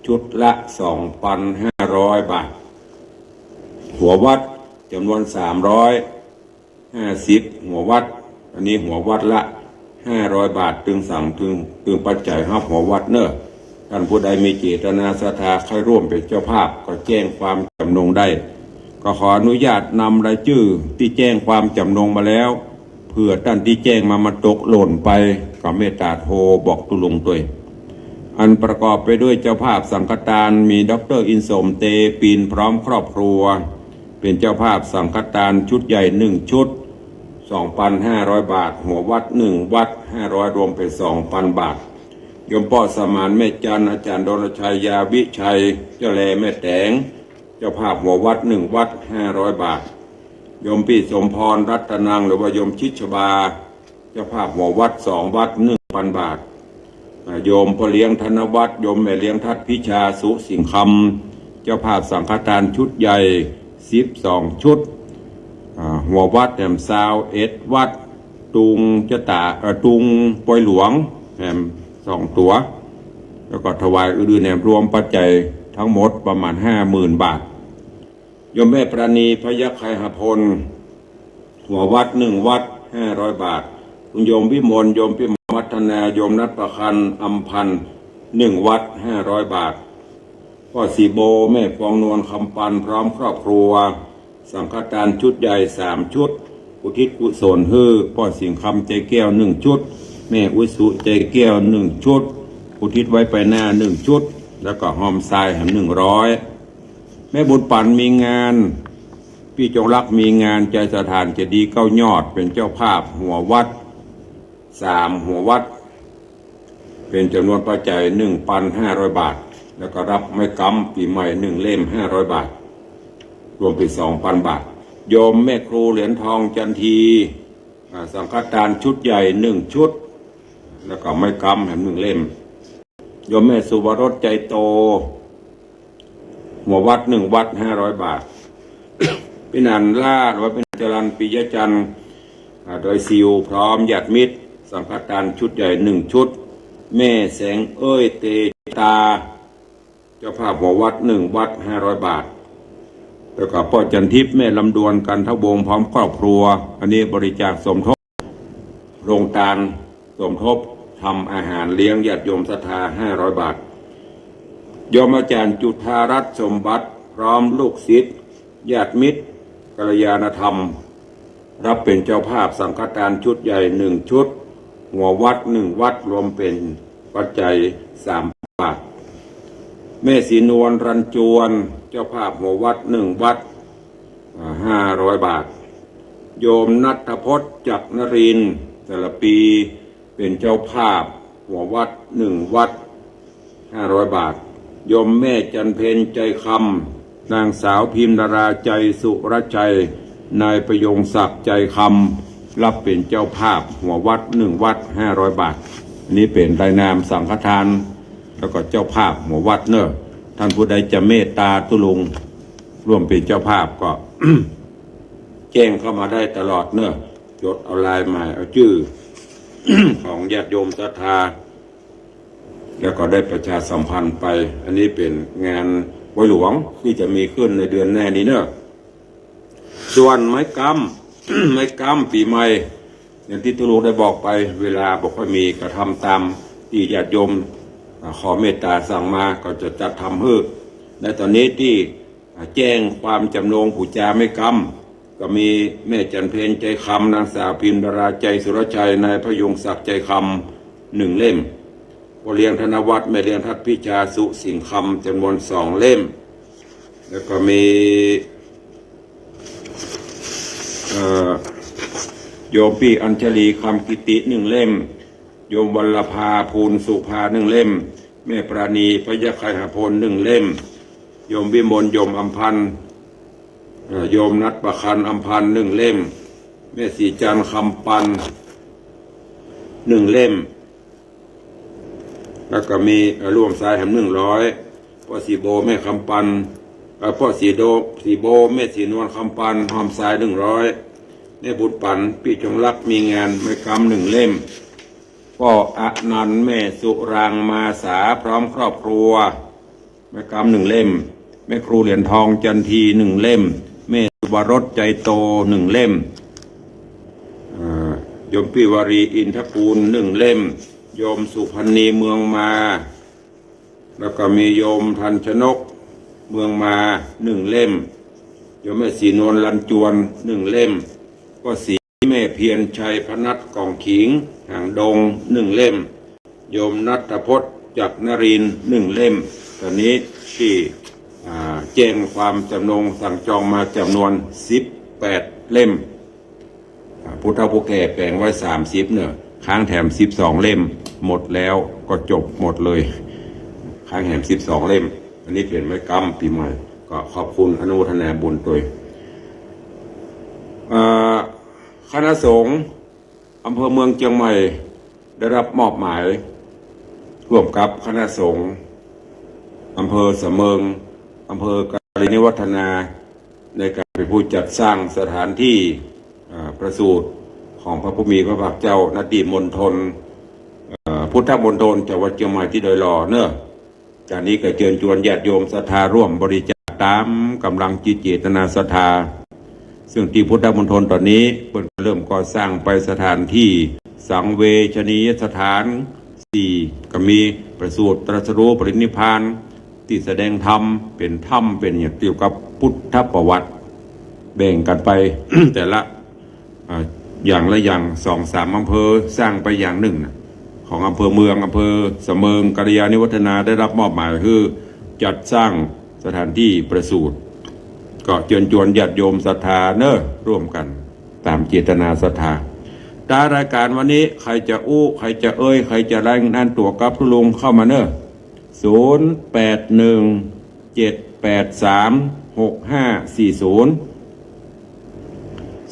ชุดละสองปันห้าร้อยบาท หัววัดจ๋ำนวนสามร้อยห้าสิบหัววัด อันนี้หัววัดละห้าร้อยบาท ตึงสัง ตึง ตึงปัจจัยฮับหัววัดเน่อ ต้านผู้ใดมีเจตนาศรัทธาใค่ร่วมเป๋นเจ้าภาพ ก็แจ้งความจ๋ำนงได้ ก็ขออนุญาตนำรายจื้อตี้แจ้งความจ๋ำนงมาแล้ว เผื่อต้านตี้แจ้งมามันตกหล่นไป ก็เมตตาโทรบอกตุ๊ลุงตวย อันประกอบไปด้วยเจ้าภาพสังฆตานมีด็อกเตอร์อินสม เตปิน พร้อมครอบครัว เป๋นเจ้าภาพสังฆตานชุดใหญ่หนึ่งชุด สองปันห้าร้อยบาท หัววัดหนึ่งวัดห้าร้อย รวมเป๋นสองปันบาท โยมป้อสมาน แม่จัน อาจ๋ารย์ดลชัย ยาวิชัย เจ้าแลแม่แต๋ง เจ้าภาพหัววัดหนึ่งวัดห้าร้อยบาท โยมปี้สมพร รัตนัง หรือว่าโยมชิดชบา เจ้าภาพหัววัดสองวัดหนึ่งปันบาท อ่า โยมป้อเลี้ยงธนวัฒน์ โยมแม่เลี้ยงทัดพิชา สุสิงห์คำ เจ้าภาพสังฆตานชุดใหญ่สิบสองชุด อ่า หัววัดแหมซาวเอ็ดวัด ตุงจะตา เอ่อ ตุงปอยหลวงแหมสองตั๋ว แล้วก็ถวายอื่นๆแหมรวมปัจจัยทั้งหมดประมาณห้าหมื่นบาท โยมแม่ปราณี พยัคฆไคหพล หัววัดหนึ่งวัดห้าร้อยบาท คุณโยมวิมล โยมพิมลวัฒนา โยมนัทประคัน อำพันธ์ หนึ่งวัดห้าร้อยบาท ป้อสีโบ แม่ฟองนวล คำปัน พร้อมครอบครัว สังฆตานชุดใหญ่สามชุด อุทิศกุศลหื้อป้อสิงห์คำ ใจแก้ว หนึ่งชุด แม่อุสุ ใจแก้ว หนึ่งชุด อุทิศไว้ไปหน้าหนึ่งชุด แล้วก็ฮอมซายแหมหนึ่งร้อย แม่บุญปั๋นมีงาน ปี้จงรักมีงาน ใจสถานเจดีย์เก้ายอด เป๋นเจ้าภาพหัววัดสามหัววัด เป๋นจ๋ำนวนปัจจัยหนึ่งปันห้าร้อยบาท แล้วก็รับไม้ก๊ำปี๋ใหม่หนึ่งเล่มห้าร้อยบาท รวมเป๋นสองปันบาท โยมแม่ครูเหรียญทอง จันที อ่า สังฆตานชุดใหญ่หนึ่งชุด แล้วก็ไม้ก๊ำแหมหนึ่งเล่ม โยมแม่สุวรส ใจโต หัววัดหนึ่งวัดห้าร้อยบาท ปี้นันล่า หรือว่าปี้นันจรัญ ปิยจันทร์ อ่า ดอยซิว พร้อมญาติมิตร สังฆตานชุดใหญ่หนึ่งชุด แม่แสงเอ้ย เตตา เจ้าภาพหัววัดหนึ่งวัดห้าร้อยบาท แล้วก็ป้อจันทิพย์ แม่ลำดวน กันทวงศ์ พร้อมครอบครัว อันนี้บริจาคสมทบ โรงตานสมทบทำอาหารเลี้ยงญาติโยมศรัทธาห้าร้อยบาท โยมอาจ๋ารย์จุฑารัตน์ สมบัติ พร้อมลูกศิษย์ ญาติมิตร กัลยาณธรรม รับเป๋นเจ้าภาพสังฆตานชุดใหญ่หนึ่งชุด หัววัดหนึ่งวัด รวมเป๋นปัจจัยสามบาท แม่ศรีนวล รัญจวน เจ้าภาพหัววัดหนึ่งวัด อ่า ห้าร้อยบาท โยมณัฐพจน์ จักรนรินทร์ สารภี เป๋นเจ้าภาพหัววัดหนึ่งวัด ห้าร้อยบาท โยมแม่จันเพ็ญ ใจคำ นางสาวพิมนารา ใจสุรชัย นายประยงศักดิ์ ใจคำ รับเป๋นเจ้าภาพหัววัดหนึ่งวัดห้าร้อยบาท อันนี้เป๋นรายนามสังฆทาน แล้วก็เจ้าภาพหัววัดเน่อ ต้านผู้ใดจะเมตตาตุ๊ลุงร่วมเป๋นเจ้าภาพก็ แจ้งเข้ามาได้ตลอดเน่อ จดเอาลายหมายเอาจื้อ ของญาติโยมศรัทธา แล้วก็ได้ประชาสัมพันธ์ไป อันนี้เป๋นงานบัวหลวงตี้จะมีขึ้นในเดือนหน้านี้เนาะ ส่วนไม้กำ ไม้กำปี๋ใหม่ อย่างตี้ตุ๊ลุงได้บอกไป เวลาบ่ค่อยมี ก็ทำต๋ามตี้ญาติโยม อ่า ขอเมตต๋าสั่งมา ก็จะจัดทำหื้อ ในต๋อนนี้ตี้ อ่า แจ้งความจ๋ำนงปู๋จาไม้กำ ก็มีแม่จันเพ็ญ ใจคำ นางสาวพิมดารา ใจสุรชัย นายพยุงศักดิ์ ใจคำ หนึ่งเล่ม ป้อเลี้ยงธนวัฒน์ แม่เลี้ยงทัดพิชา สุสิงห์คำ จ๋ำนวนสองเล่ม แล้วก็มี เอ่อ โยมปี้อัญชลี คำกิติ หนึ่งเล่ม โยมวัลลภา ภูลสุภา หนึ่งเล่ม แม่ปราณี พยัคฆไคหพล หนึ่งเล่ม โยมวิมล ยมอำพันธ์ เอ่อ โยมนัทประคัน อำพันธ์ หนึ่งเล่ม แม่ศรีจันทร์ คำปัน หนึ่งเล่ม แล้วก็มี เอ่อ ร่วมสายแหม หนึ่งร้อย ป้อศรีโบ แม่คำปัน เอ่อ ป้อศรีโด ศรีโบ แม่ศรีนวล คำปัน ร่วมสาย หนึ่งร้อย แม่บุญปัน ปี้จงรัก มีงานไม้กำ หนึ่งเล่ม ป้ออนันต์ แม่สุรางมาสา พร้อมครอบครัว ไม้กำ หนึ่งเล่ม แม่ครูเหรียญทอง จันที หนึ่งเล่ม แม่สุบารส ใจโต หนึ่งเล่ม เอ่อ โยมปี้วารี อินทกูล หนึ่งเล่ม โยมสุพรรณี เมืองมา แล้วก็มีโยมทันชนก เมืองมา หนึ่งเล่ม โยมแม่ศรีนวล ลันจวน หนึ่งเล่ม ป้อศรี แม่เพียรชัย พนัส ก่องขิง หางดง หนึ่งเล่ม โยมณัฐพจน์ จักรนรินทร์ หนึ่งเล่ม ต๋อนนี้ตี้ อ่า แจ้งความจ๋ำนงสั่งจองมาจ๋ำนวน สิบแปดเล่ม อ่า ผู้เฒ่าผู้แก่แป๋งไว้ สามสิบ เนาะ ค้างแถม สิบสองเล่ม หมดแล้วก็จบหมดเลย ค้างแถม สิบสองเล่ม อันนี้เป๋นไม้กำปี๋ใหม่ ก็ขอบคุณอนุโมทนาบุญตวย เอ่อ คณะสงฆ์อำเภอเมืองเจียงใหม่ ได้รับมอบหมาย ร่วมกับคณะสงฆ์อำเภอสะเมิง อำเภอกาญจนวัฒนา ในก๋านเป๋นผู้จัดสร้างสถานตี้ อ่า ประสูติของพระผู้มีพระภาคเจ้า ณ ตี้มณฑล เอ่อ พุทธมณฑล จังหวัดเจียงใหม่ตี้ดอยหล่อเนาะ จานี้ก็เจิญจวนญาติโยมศรัทธาร่วมบริจาคต๋ามก๋ำลังจิตเจตนาศรัทธา ซึ่งตี้พุทธมณฑลต๋อนนี้เปิ้นก็เริ่มก่อสร้างไปสถานตี้สังเวชนียสถานสี่ ก็มีประสูติตรัสรู้ปรินิพพาน ตี้แสดงธรรม เป๋นธรรม เป๋นอย่างเกี่ยวกับพุทธประวัติ แบ่งกั๋นไป แต่ละ อ่า อย่างละอย่าง สองสามอำเภอสร้างไปอย่างนึ่งน่ะ ของอำเภอเมือง อำเภอสะเมิง กัลยาณิวัฒนาได้รับมอบหมายหื้อจัดสร้างสถานตี้ประสูติ ก็เจิญจวนญาติโยมศรัทธาเนาะ ร่วมกั๋นต๋ามเจตนาศรัทธา ต๋ามรายก๋านวันนี้ ใผจะอู้ ใผจะเอ่ย ใผจะรายงานตั๋วกับตุ๊ลุงเข้ามาเนาะ ศูนย์แปดหนึ่ง เจ็ดแปดสาม หกห้าสี่ศูนย์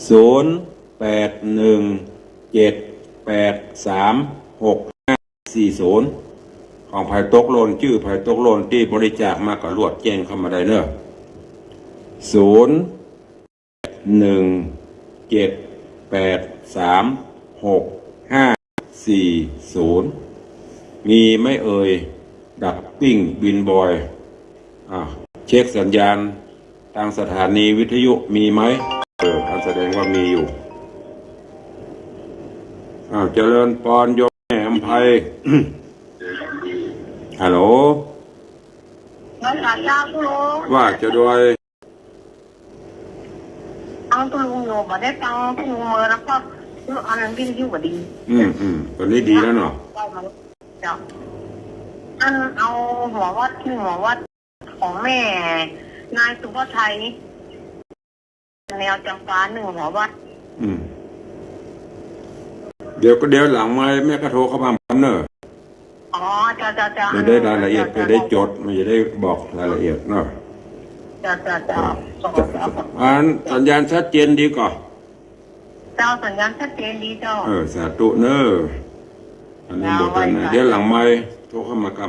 ศูนย์แปดหนึ่ง เจ็ดแปดสาม หกห้าสี่ศูนย์ ของใผตกหล่น จื้อใผตกหล่นตี้บริจาคมาก็ลวดแจ้งเข้ามาได้เนาะ ศูนย์ หนึ่ง เจ็ดแปดสาม หกห้าสี่ศูนย์ มีไหมเอ่ย ดับปิ้งบินบอย อ่ะ เช็คสัญญาณตางสถานีวิทยุมีไหม เออ อันแสดงว่ามีอยู่ อ้าว เจริญปอนโยมแม่อำไพ ฮัลโหล ว่าจะด้วย ฟังตุ๊ลุงอยู่ บ่ได้ฟังตุ๊ลุงเมินแล้วก็ อันนั้นวิทยุบ่ดี อืม อืม ต๋อนนี้ดีแล้วเนาะ เจ้า อันเอาหัววัด นึ่งหัววัด ของแม่นายสุภาชัย แนวจำปา นึ่งหัววัด อืม เดี๋ยวก็ เดี๋ยวหลังไมค์แม่ก็โทรเข้ามาเนาะ อ๋อ เจ้า เจ้า เจ้า มันได้รายละเอียด เจ้า ไปได้จด มันจะได้บอกรายละเอียดเนาะ เจ้า เจ้า เจ้า อ่า เจ้า อันสัญญาณชัดเจนดีก่อ เจ้า สัญญาณชัดเจนดีเจ้า เออ สาธุเนาะ อนุโมทนา เดี๋ยวหลังไมค์โทรเข้ามาก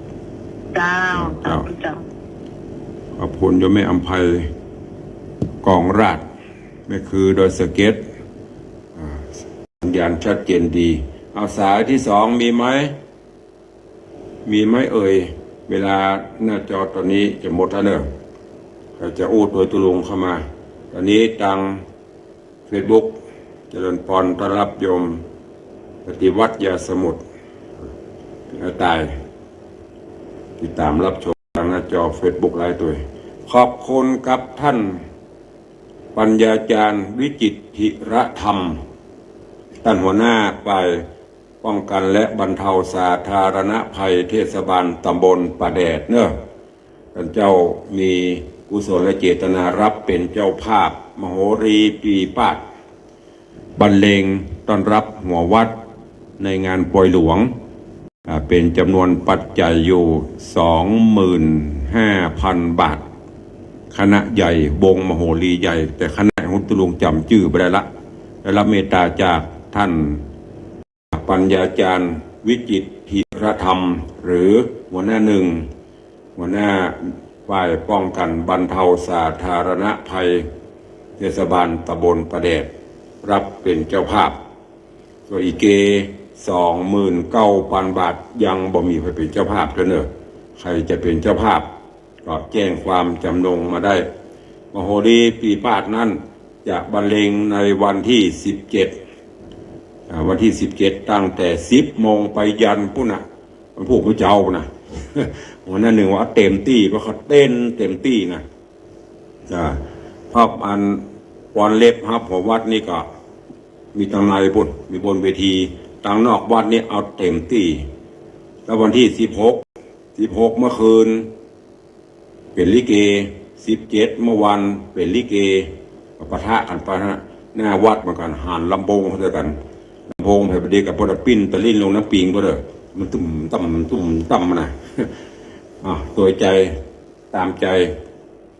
ำ เจ้า เจ้า เจ้า ขอบคุณโยมแม่อำไพ กองราช แม่คือดอยสะเก็ด อ่า การชัดเจนดี เอาสายที่สองมีไหม มีไหมเอ่ย เวลาหน้าจอตอนนี้จะหมดแล้วเนอะ เราจะอู้ตวยตุ๊ลุงเข้ามา ตอนนี้ตางเฟซบุ๊ก เจริญปอน ต้อนฮับโยมปฏิวัติยาสมุทร อาตาย ติดต๋ามฮับชมตางหน้าจอเฟซบุ๊กไลฟ์ตวย ขอบคุณกับต้านปัญญาจารย์ วิจิตรธีรธรรม ต้านหัวหน้าฝ่ายป้องกันและบรรเทาสาธารณภัยเทศบาลตำบลป่าแดดเนอะ ต้านเจ้ามีกุศลเจตนาฮับเป๋นเจ้าภาพมโหรีปีปาด บรรเลงต้อนฮับหัววัดในงานปอยหลวง อ่า เป๋นจ๋ำนวนปัจจัยอยู่ สองหมื่นห้าพันบาท คณะใหญ่ วงมโหรีใหญ่ แต่คณะของตุ๊ลุงจ๋ำจื้อบ่ได้ละ ได้ฮับเมตต๋าจากต้านปัญญาจารย์ วิจิตรธีรธรรม หรือหัวหน้าหนึ่ง หัวหน้าฝ่ายป้องกันบรรเทาสาธารณภัยเทศบาลตำบลป่าแดด ฮับเป๋นเจ้าภาพ ส่วนอีเก สองหมื่นเก้าพันบาท ยังบ่มีใผเป๋นเจ้าภาพเตื้อเนอะ ใผจะเป๋นเจ้าภาพก็แจ้งความจ๋ำนงมาได้ มโหรีปีปาดนั้นจะบรรเลงในวันตี้สิบเจ็ด อ่า วันตี้สิบเจ็ด ตั้งแต่สิบโมงไปยันปู๊นน่ะ วันพูกมื้อเจ๊าน่ะ หัวหน้าหนึ่งว่าเต๋มตี้ เพราะเขาเต้นเต๋มตี้นะ อ่า ภาพอันฟ้อนเล็บฮับหัววัดนี่ก็มีตางในปู๊น มีบนเวที ตางนอกวัดนี่เอาเต๋มตี้ แล้ววันตี้สิบหก สิบหกเมื่อคืน เป๋นลิเก สิบเจ็ดเมื่อวานเป๋นลิเก ปะทะกั๋นไปฮะ หน้าวัดเหมือนกั๋น หันลำโพงเข้าใส่กั๋น ลำโพงไผบ่ดีก็ปอดปิ้นตะลิ้นลงน้ำปิงก็เด้อ มันตุ้มตั้มตุ้มตั้มนะ อ่ะ ตวยใจ๋ ต๋ามใจ๋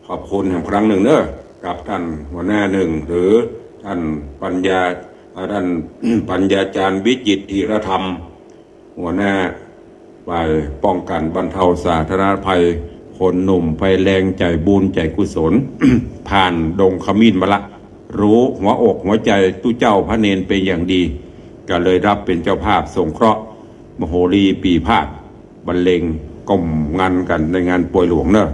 ขอบคุณแหมครั้งนึ่งเนอะ กับต้านหัวหน้าหนึ่ง หรือต้านปัญญา อ่า ต้าน ปัญญาจารย์ วิจิตรธีรธรรม หัวหน้าฝ่ายป้องกันบรรเทาสาธารณภัย คนหนุ่มไฟแรงใจ๋บุญใจ๋กุศล ผ่านดงขมิ้นมาละ ฮู้หัวอกหัวใจ๋ตุ๊เจ้าพระเณรเป๋นอย่างดี ก็เลยฮับเป๋นเจ้าภาพสงเคราะห์ มโหรีปีปาด บรรเลงก้มงันกั๋นในงานปอยหลวงเนอะ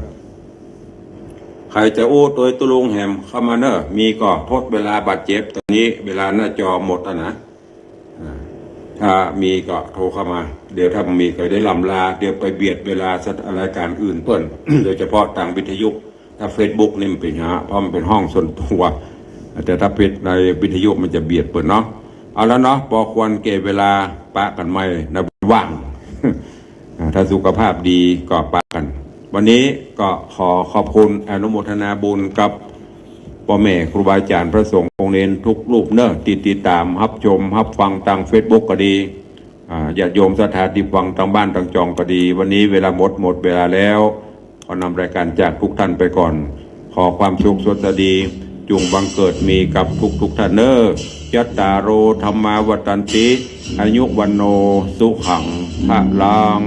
ใผจะอู้ตวยตุ๊ลุงแหมเข้ามาเนอะ มีก็ทดเวลาบาดเจ็บ ตอนนี้เวลาหน้าจอหมดแล้วนะ อ่า ถ้ามีก็โทรเข้ามา เดี๋ยวถ้าบ่มีก็ได้ล่ำลา เดี๋ยวไปเบียดเวลาสถ- รายก๋านอื่นเปิ้น โดยเฉพาะตางวิทยุ ถ้าเฟซบุ๊กนี่มันเป๋นหา เพราะมันเป๋นห้องส่วนตั๋ว แต่ถ้าเฟซในวิทยุมันจะเบียดเปิ้นเนาะ เอาละเนาะ ปอควรแก่เวลา ปะกั๋นใหม่ในวันว่าง อ่า ถ้าสุขภาพดีก็ปะกั๋น วันนี้ก็ขอขอบคุณอนุโมทนาบุญกับป้อแม่ครูบาอาจ๋ารย์พระสงฆ์องค์เณรทุกรูปเนอะ ตี้ติดต๋ามฮับชมฮับฟังตางเฟซบุ๊กก็ดี อ่า ญาติโยมศรัทธาตี้ฟังตางบ้านตางจองก็ดี วันนี้เวลาหมด หมดเวลาแล้ว ขอนำรายก๋านจากทุกท่านไปก่อน ขอความสุขสวัสดี จุ่งบังเกิดมีกับทุกๆ ท่านเนอะ จัตตาโร ธัมมา วัฑฒันติ อายุ วัณโณ สุขัง พลัง